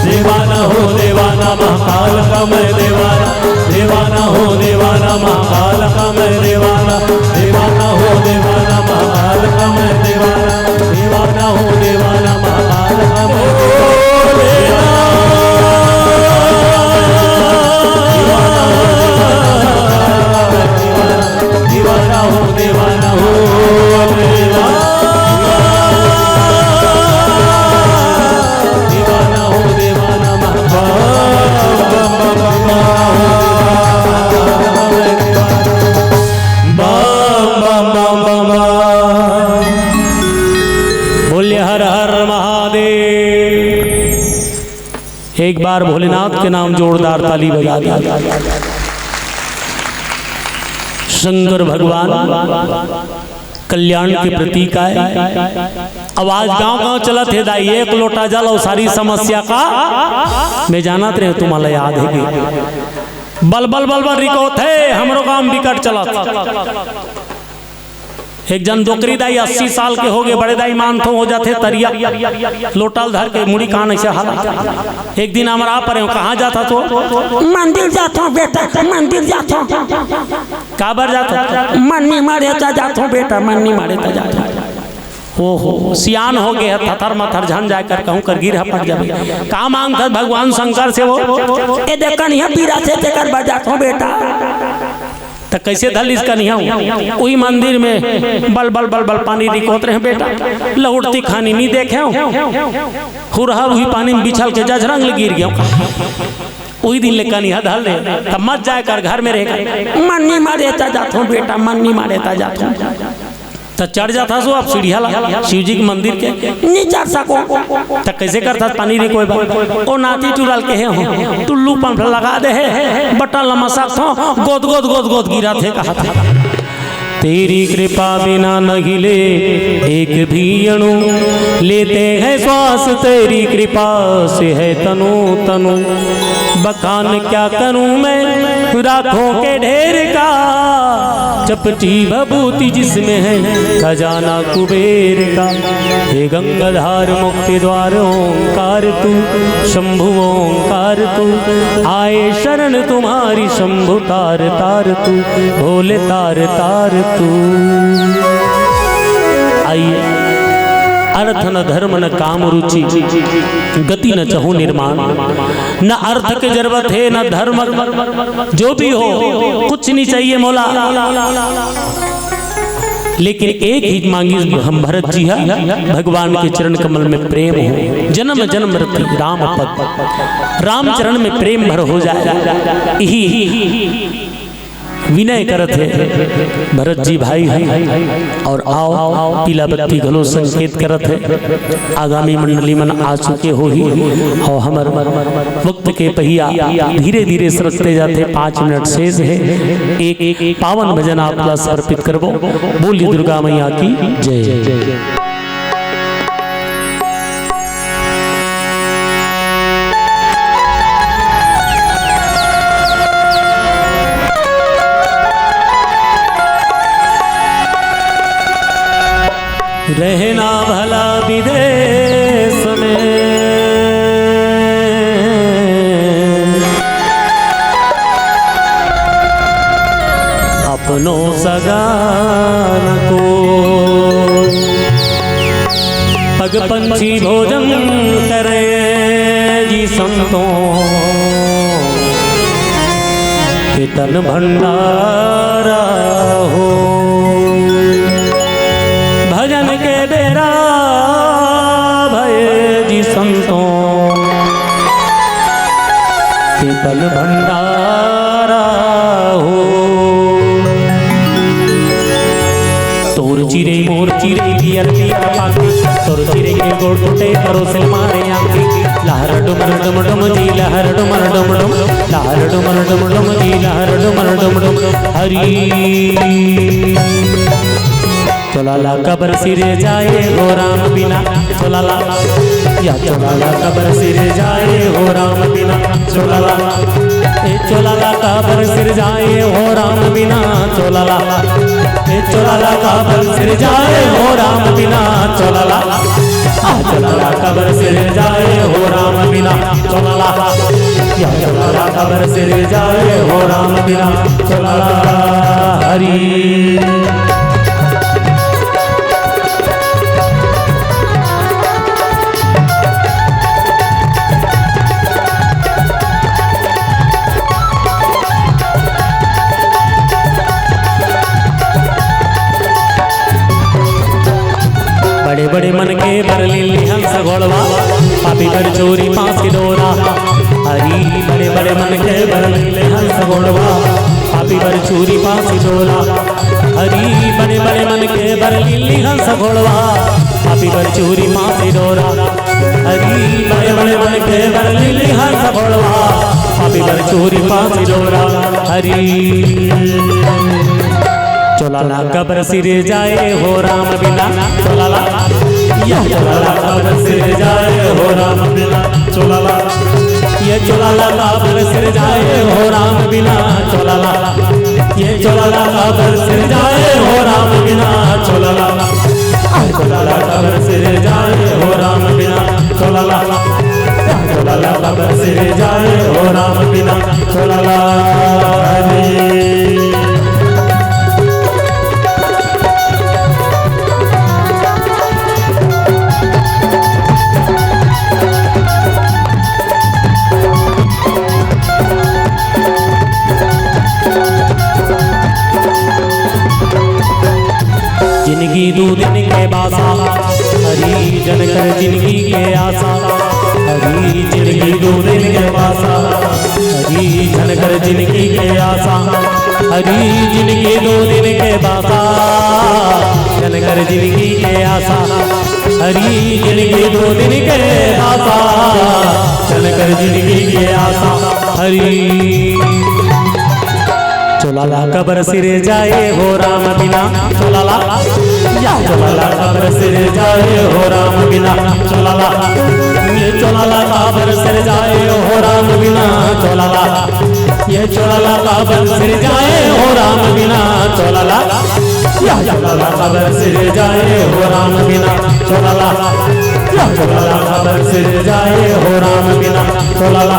दीवाना हो दीवाना, महाकाल का मैं दीवाना, दीवाना हो दीवाना, महाकाल का मैं दीवाना, दीवाना हो दीवाना, महाकाल का मैं दीवाना, दीवाना हो दीवाना, महाकाल का मैं दीवाना। दीवाना हो दीवाना, महाकाल का मैं दीवाना। दीवाना हो, दीवाना हो, दीवाना। दीवाना हो, दीवाना, Mahakal. Bomb, bomb, bomb, bomb, bomb. बोलिए हर हर महादेव। एक बार भोलेनाथ के नाम जोरदार ताली बजा दी। शंकर भगवान कल्याण के प्रतीक आय। अब आज गांव-गांव चलत हे दाई, एक लोटा जल अउ सारी समस्या का मैं जानत रहे, तुम्हां ला याद हे कि बल बल बल बल रिकोत हे, हमरो काम बिकट चलत। एक जन डोकरी दाई अस्सी साल के होगे, बड़े दाई मानथो हो जाथे तरिया, लोटा ल धर के मुड़ी कान अइसे हालत। एक दिन अमरा परे हो, कहां जाथस तो? मंदिर जाथो बेटा, मंदिर जाथो। काबर जाथो? मन नी माड़े त जाथो बेटा, मन नी माड़े त जाथो। ओहो, सियान होगे हे, थथर मथर झन जाय कर कहूं कर गिर हपट जाबे। का मांगथस भगवान शंकर से वो? ए देख कनिहा पीरा से तेकर बर जाथो बेटा। त कइसे धलिस कनिहा? उही मंदिर में बल बल बल बल पानी रिकोत रहे बेटा, लहुटती खानी नी देखे हो, हुरहा उही पानी में बिछल के जझरंग ले गिर गेंव। उही दिन ले कनिहा धर ले, त मत जाय कर घर में रहे कर। मन नी माड़े त जाथो बेटा, मन नी माड़े त जाथो। त चढ़ जाथस ओ अब सीढ़िया ला शिव जी के मंदिर के। नी चढ़ सकों। त कइसे करथस पानी रिकोय बर? ओ नाती टूरा ल केहे हों, टुल्लू पंप लगा दे हे, बटन ल मसकथों, गोद गोद गोद गोद गिरत हे कहत हे। तेरी कृपा बिना न हिले एक भी अणु, लेते हैं श्वास तेरी कृपा से है तनु तनु। बखान क्या करूं मैं राखों के ढेर का, चपटी भभूति जिसमें है खजाना कुबेर का। हे गंगाधार मुक्ति द्वार ओंकार तू, शंभु ओंकार तू, आए शरण तुम्हारी शंभु तार तार तू, भोले तार तार तू। आइए, अर्थ न धर्म न काम रुचि, गति न चहु निर्माण। न अर्थ के जरूरत हे, न धर्म, जो भी हो, कुछ नहीं चाहिए मोला। लेकिन एक ही मांगी हम भरत जी हा, भगवान के चरण कमल में प्रेम हो, जन्म जन्म रति राम पद, राम चरण में प्रेम भर हो जाए। यही विनय करत हे भरत जी भाई हे। और आओ, पीला बत्ती घलो संकेत करत हे। आगामी मंडली मन आ चुके होही और हमर वक्त के पहिया धीरे धीरे सरकते जाथे। पाँच मिनट शेष हे। एक, एक पावन भजन आप ला समर्पित करबो। बोली दुर्गा मैया की जय। रहना भला विदेश में, अपनों सगा न कोई। पग पंछी भोजन करे जी संतों के तन भंडारा हो। भजन के बेरा भय जी संतों के तन भंडारा हो। तोर चिरई मोर चिरई पियर पियर पाखी, तोर चिरई के गोड़ टूटे परोसिल मारे आँखी। लहर डुमर डुम डुम जी, लहर डुमर डुम डुम, लहर डुमर डुम डुम जी, लहर डुमर डुम डुम। हरी चोला ला कबर सिरे जाए हो राम बिना, चोला ला, या चोला ला कबर सिरे जाए हो राम बिना, चोला ला। ए चोला ला कबर सिरे जाए हो राम बिना, चोला ला। ए चोला ला कबर सिरे जाए हो राम बिना, चोला ला। आ चोला ला कबर सिरे जाए हो राम बिना, चोला ला। या चोला ला कबर सिरे जाए हो राम बिना, चोला ला। हरी बड़े बड़े मन के बर लीली हंस घोड़वा, पापी बर चोरी पास डोरा। हरी बड़े बड़े मन के बर लीली हंस घोड़वा, पापी बर चोरी पास डोरा। हरी बड़े बड़े मन के बर लीली हंस घोड़वा, पापी बर चोरी पास डोरा। हरी बड़े बड़े मन के बर लीली हंस घोड़वा, पापी बर चोरी पास डोरा। हरी चोला ला कबर सिरे जाए हो राम बिना, चोला ला। या चोला ला कबर सिरे जाए हो राम बिना, चोला ला। ये चोला ला कबर सिरे जाए हो राम बिना, चोला ला। ये चोला ला कबर सिरे जाए हो राम बिना, चोला ला। आ चोला ला कबर सिरे जाए हो राम बिना, चोला ला। आ चोला ला कबर सिरे जाए हो राम बिना, चोला ला। हरी जिनगी दू दिन के बासा, हरी जन कर जिनगी के आसा। हरी जिनगी दू दिन के बासा, हरी जन कर जिनगी के आसा। हरी जिनगी दू दिन के बासा, जन कर जिनगी के आसा। हरी जिनगी दू दिन के बासा, जन कर जिनगी के आसा। हरी चोला ला कबर सिरे जाए हो राम बिना, चोला ला। या चोला ला कबर सिरे जाए हो राम बिना, चोला ला। ये चोला ला कबर सिरे जाए हो राम बिना, चोला चोला ला काबर सिरजाए हो राम बिना, चोला ला, या चोला ला काबर सिरजाए हो राम बिना, चोला ला, या चोला ला काबर सिरजाए हो राम बिना, चोला ला,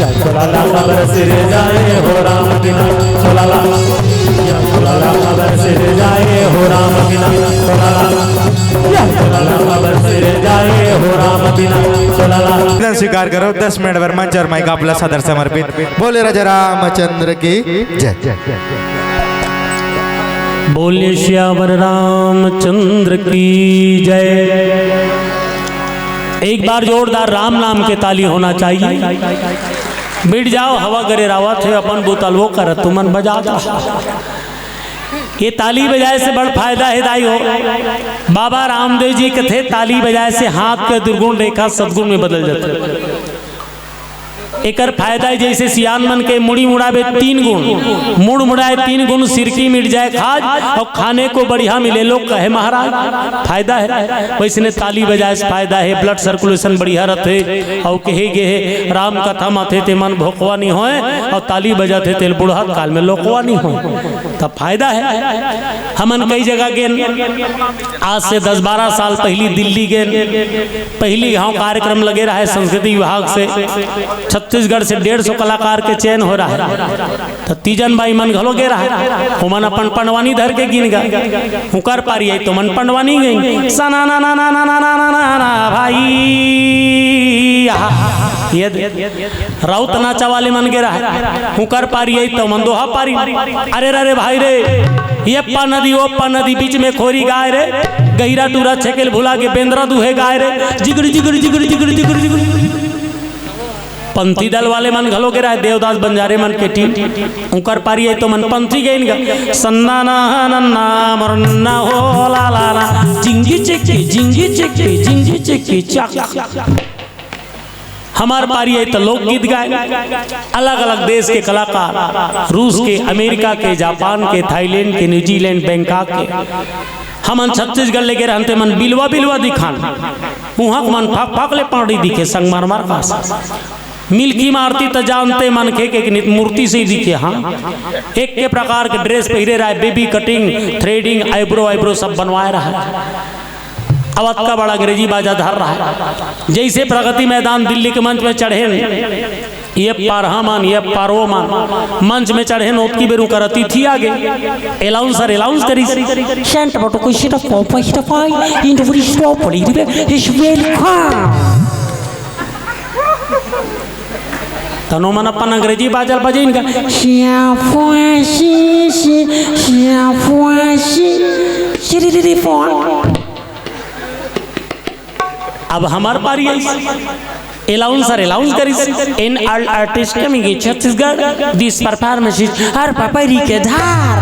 या चोला ला काबर सिरजाए हो राम बिना, चोला ला, या चोला ला काबर सिरजाए हो राम बिना, चोला ला, या चोला ला काबर सिरजाए हो राम बिना, चोला ला। स्वीकार करो, दस मिनट बर मंच और माइक आप ला सादर समर्पित। बोले राजा रामचंद्र की जय। बोले सियावर रामचंद्र की जय। एक बार जोरदार राम नाम के ताली होना चाहिए। मिट जाओ, हवा गरेर आवत हे, अपन बोतल वो करत तुमन बजा दो। ये ताली बजाए से बड़ फायदा हे दाई हो। बाबा रामदेव जी कथे, ताली बजाए से हाथ के दुर्गुण रेखा सद्गुण में बदल जाथे। एकर फायदा हे, जैसे सियान मन के मुड़ी मुड़ाबे तीन गुण, मुड़ मुड़ाए तीन गुण, सिरकी मिट जाए खाज, और खाने को बढ़िया मिले लोग कहे महाराज, फायदा हे। वैसने ताली बजाए से फायदा हे, blood circulation बढ़िया रथे। और कहे गे हे, राम कथा माथे ते मन भोकवा नहीं होए, और ताली बजाथे तेल बुढ़त काल में लोकवा नहीं होए, तब फायदा हे। हमन कई जगह गेन, आज से दस बारह साल पहली दिल्ली गेन, पहली घाव कार्यक्रम लगे रहे संस्कृति विभाग से, छत्तीसगढ़ से डेढ़ सौ कलाकार के चयन हो रहा हे। तो तीजन बाई मन घलो गे रहा हे, ओमन अपन पंडवानी धर के गिन गा। हुकर पारी आई तो मन पंडवानी गई, सना ना ना ना ना ना ना ना ना ना भाई, आहा, ये दे। राउत नाचा वाले मन गे रहा हे, हुकर पारी आई तो मन दोहा पारी। अरे रे रे भाई रे, ये पा नदी, वो पा नदी, बीच में खोरी गाय रे, गहिरा टूरा छेकेल भुला के बेंदरा दुहे गाय रे, जिगड़ जिगड़ जिगड़ जिगड़ जिगड़ जिगड़। पंथी दल वाले मन घलो गे रहे, देवदास बंजारे मन के टीम, उंकर पारी आई तो मन पंथी गइन गा। सन्ना ना नन्ना मरन्ना हो ला ला ला, जिंगी चिक्की, जिंगी चिक्की, जिंगी चिक्की चक। हमार पारी आई तो लोकगीत गाए, अलग-अलग देश के कलाकार, रूस के, अमेरिका के, जापान के, थाईलैंड के, न्यूजीलैंड, बैंकॉक के। हमन छत्तीसगढ़ ले गे रहन ते मन बिलवा बिलवा दिखान, उहाँ के मन फक फक ले पांड़ी दिखे, संगमरमर कस। मिलकी मारती त जानते मनखे के एक नित मूर्ति से ही दिखे। हाँ, एक के प्रकार के ड्रेस पहिरे रहे, baby cutting, threading, eyebrow, eyebrow सब बनवाए रहे। अब अतका बड़ा अंग्रेजी बाजा धर रहा हे। जैसे प्रगति मैदान दिल्ली के मंच में चढ़ेन, ये पारहा मन, ये पारवो मन मंच में चढ़ेन, ओतकी बेर उंकर अतिथि आगे, अनाउंसर अनाउंस करिस, "Santa Botocosita Popa Stafai, Indovista Politive is welcome." तनो मन अपन अंग्रेजी बाजल बजइन का, "सिया फुआ सी सी, सिया फुआ सी, सिरी री री फुआ।" अब हमार पारी आई। अनाउंसर अनाउंस करिस, "An all artist coming in Chhattisgarh, this performance is हर पपरी के धार।"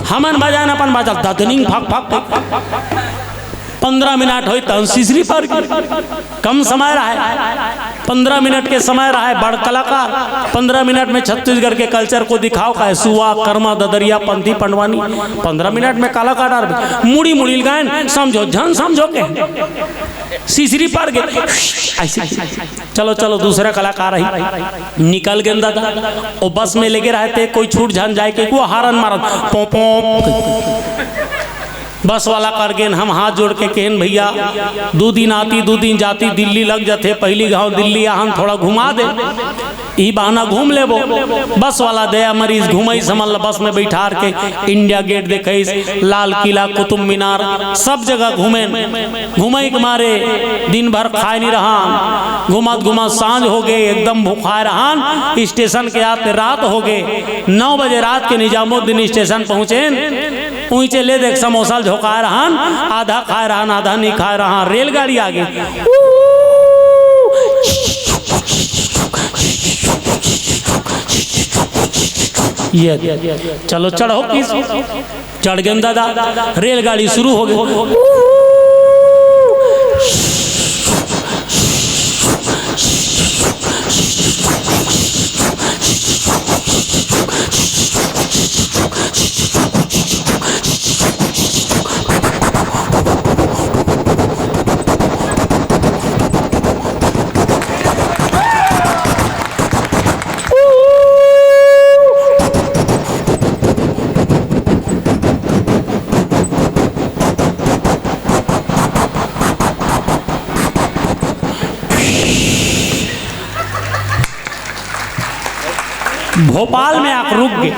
हमन बजान अपन बाजल ददनिंग फक फक फक। पंद्रह मिनट होई तहन सिसरी पर गे। कम समय रहे, पंद्रह मिनट के समय रहे, बड़ कलाकार पंद्रह मिनट में छत्तीसगढ़ के कल्चर को दिखाव, काहे सुआ, कर्मा, ददरिया, पंथी, पंडवानी, पंद्रह मिनट में कलाकार डार दे। मुड़ी मुड़ी ल गायन, समझो झन समझो के सिसरी पर गे। ऐसे, चलो चलो, दूसरा कलाकार आई, निकल गेन दादा। ओ बस में लेगे रहे ते, कोई छूट झन जाए के, वो हारन मारत, पों पों। बस वाला कर गेन, हम हाथ जोड़ के कहेन, "भैया, दू दिन आती, दू दिन जाती, दिल्ली लग जाथे, पहली घाव दिल्ली आहन, थोड़ा घुमा दे।" ई बहाना घूम लेबो। बस वाला दया मरीज, घुमइस हमन ला बस में बैठार के, इंडिया गेट देखइस, लाल किला, कुतुब मीनार, सब जगह घूमेन। घुमई के मारे दिन भर खाए नहीं रहन, घुमत घुमत सांझ हो गे, एकदम भुखाए रहन। स्टेशन के आते रात हो गे, नौ बजे रात के निजामुद्दीन स्टेशन पहुंचेन। उइचे ले देख, समोसा ल झोंकाए रहन, आधा खाए रहन, आधा नहीं खाए रहन। रेलगाड़ी आ गे। ये चलो, चढ़ो किस, चढ़ गेन दादा, रेलगाड़ी शुरू हो गे। भोपाल में आके रुक गे।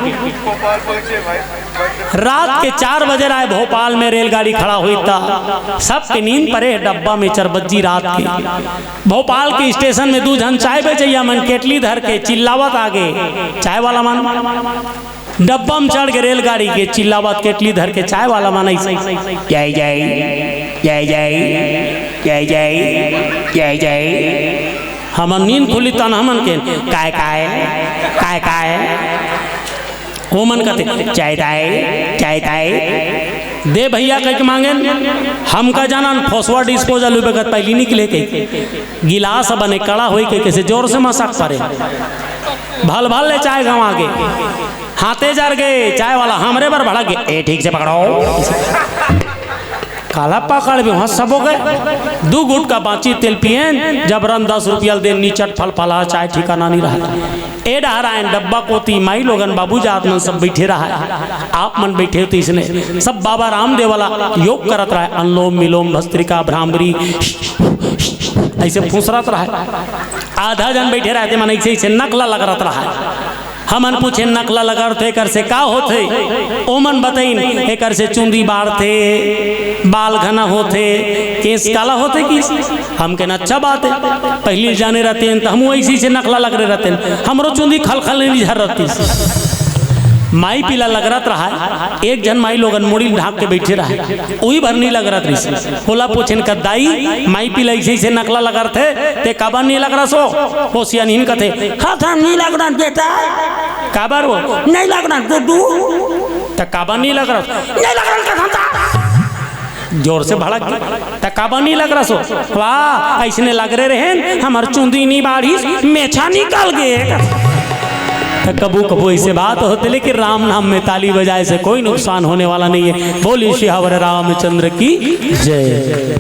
रात के चार बजे राय भोपाल में रेलगाड़ी खड़ा होइस त सबके नींद परे हे डब्बा में चरबज्जी रात के। भोपाल के स्टेशन में दू झन चाय बेचइया मन केटली धर के चिल्लावत आगे, चाय वाला मन डब्बा में चढ़ के रेलगाड़ी के चिल्लावत केटली धर के चाय वाला मन अइसे, जय जय, जय जय, जय जय, जय जय। हमर नींद खुली तन हमन के, काय काय, काय काय। ओमन कथे, चाय ताय, चाय ताय। दे भइया कहिके मांगेन, हमका जानन, फोसवा डिस्पोजल उबे कत पहिली निकले के। गिलास बने कड़ा होई के कइसे जोर से मसक परे। भल भल ले चाय गंवा गे। हाथे जर गे, चाय वाला हमरे बर भड़क गे। ए, ठीक से पकड़ो। काला पकड़बे, हंस सबो के। दू गुटका बांची तेल पियेन, जबरन दस रुपया ल देन, निचट फल फला, चाय ठिकाना नहीं रहा। ए डहर आयन डब्बा कोती, माई लोगन बाबू जात मन सब बइठे रहा। आप मन बइठे हो त इसने सब बाबा रामदेव वाला योग करत रहा, अनुलोम विलोम भस्त्रिका भ्रामरी, अइसे फुसरत रहा। आधा झन बइठे रहा ते मन अइसे अइसे नकला लगरत रहा। हमन पूछेन नकला लगरथे एकर से का होथे? ओमन बतइन एकर से चुंदी बाढ़थे, बाल घना होथे, केस काला होथे कि। हम कहेन अच्छा बात हे, पहिली जाने रहतेन त हमू अइसे अइसे नकला लगरे रहतेन, हमरो चुंदी खलखल नहीं झर रहतिस। माई पीला लगरत रहा, एक झन माई लोगन मुड़ी ढांक के बइठे रहा, उही भर नहीं लगरत रहिस। ओला पूछेन का दाई, माई पीला अइसे अइसे नकला लगरथे, ते काबर नहीं लगरस ओ? ओ सियानहिन कथे, हाँ, हाँ, नहीं लगरन बेटा। काबर ओ? नहीं लगरन गुड्डू। त काबर नहीं लगरस? नहीं लगरन कथन त। जोर से भड़क गे। त काबर नहीं लगरस ओ? वाह, अइसने लगरे रहेन, हमर चुंदी नहीं बाढ़िस, मेछा निकल गे। त कभू कभू अइसे बात होथे, लेकिन राम नाम में ताली बजाए से कोई नुकसान होने वाला नहीं है। बोलिए सियावर रामचंद्र की जय।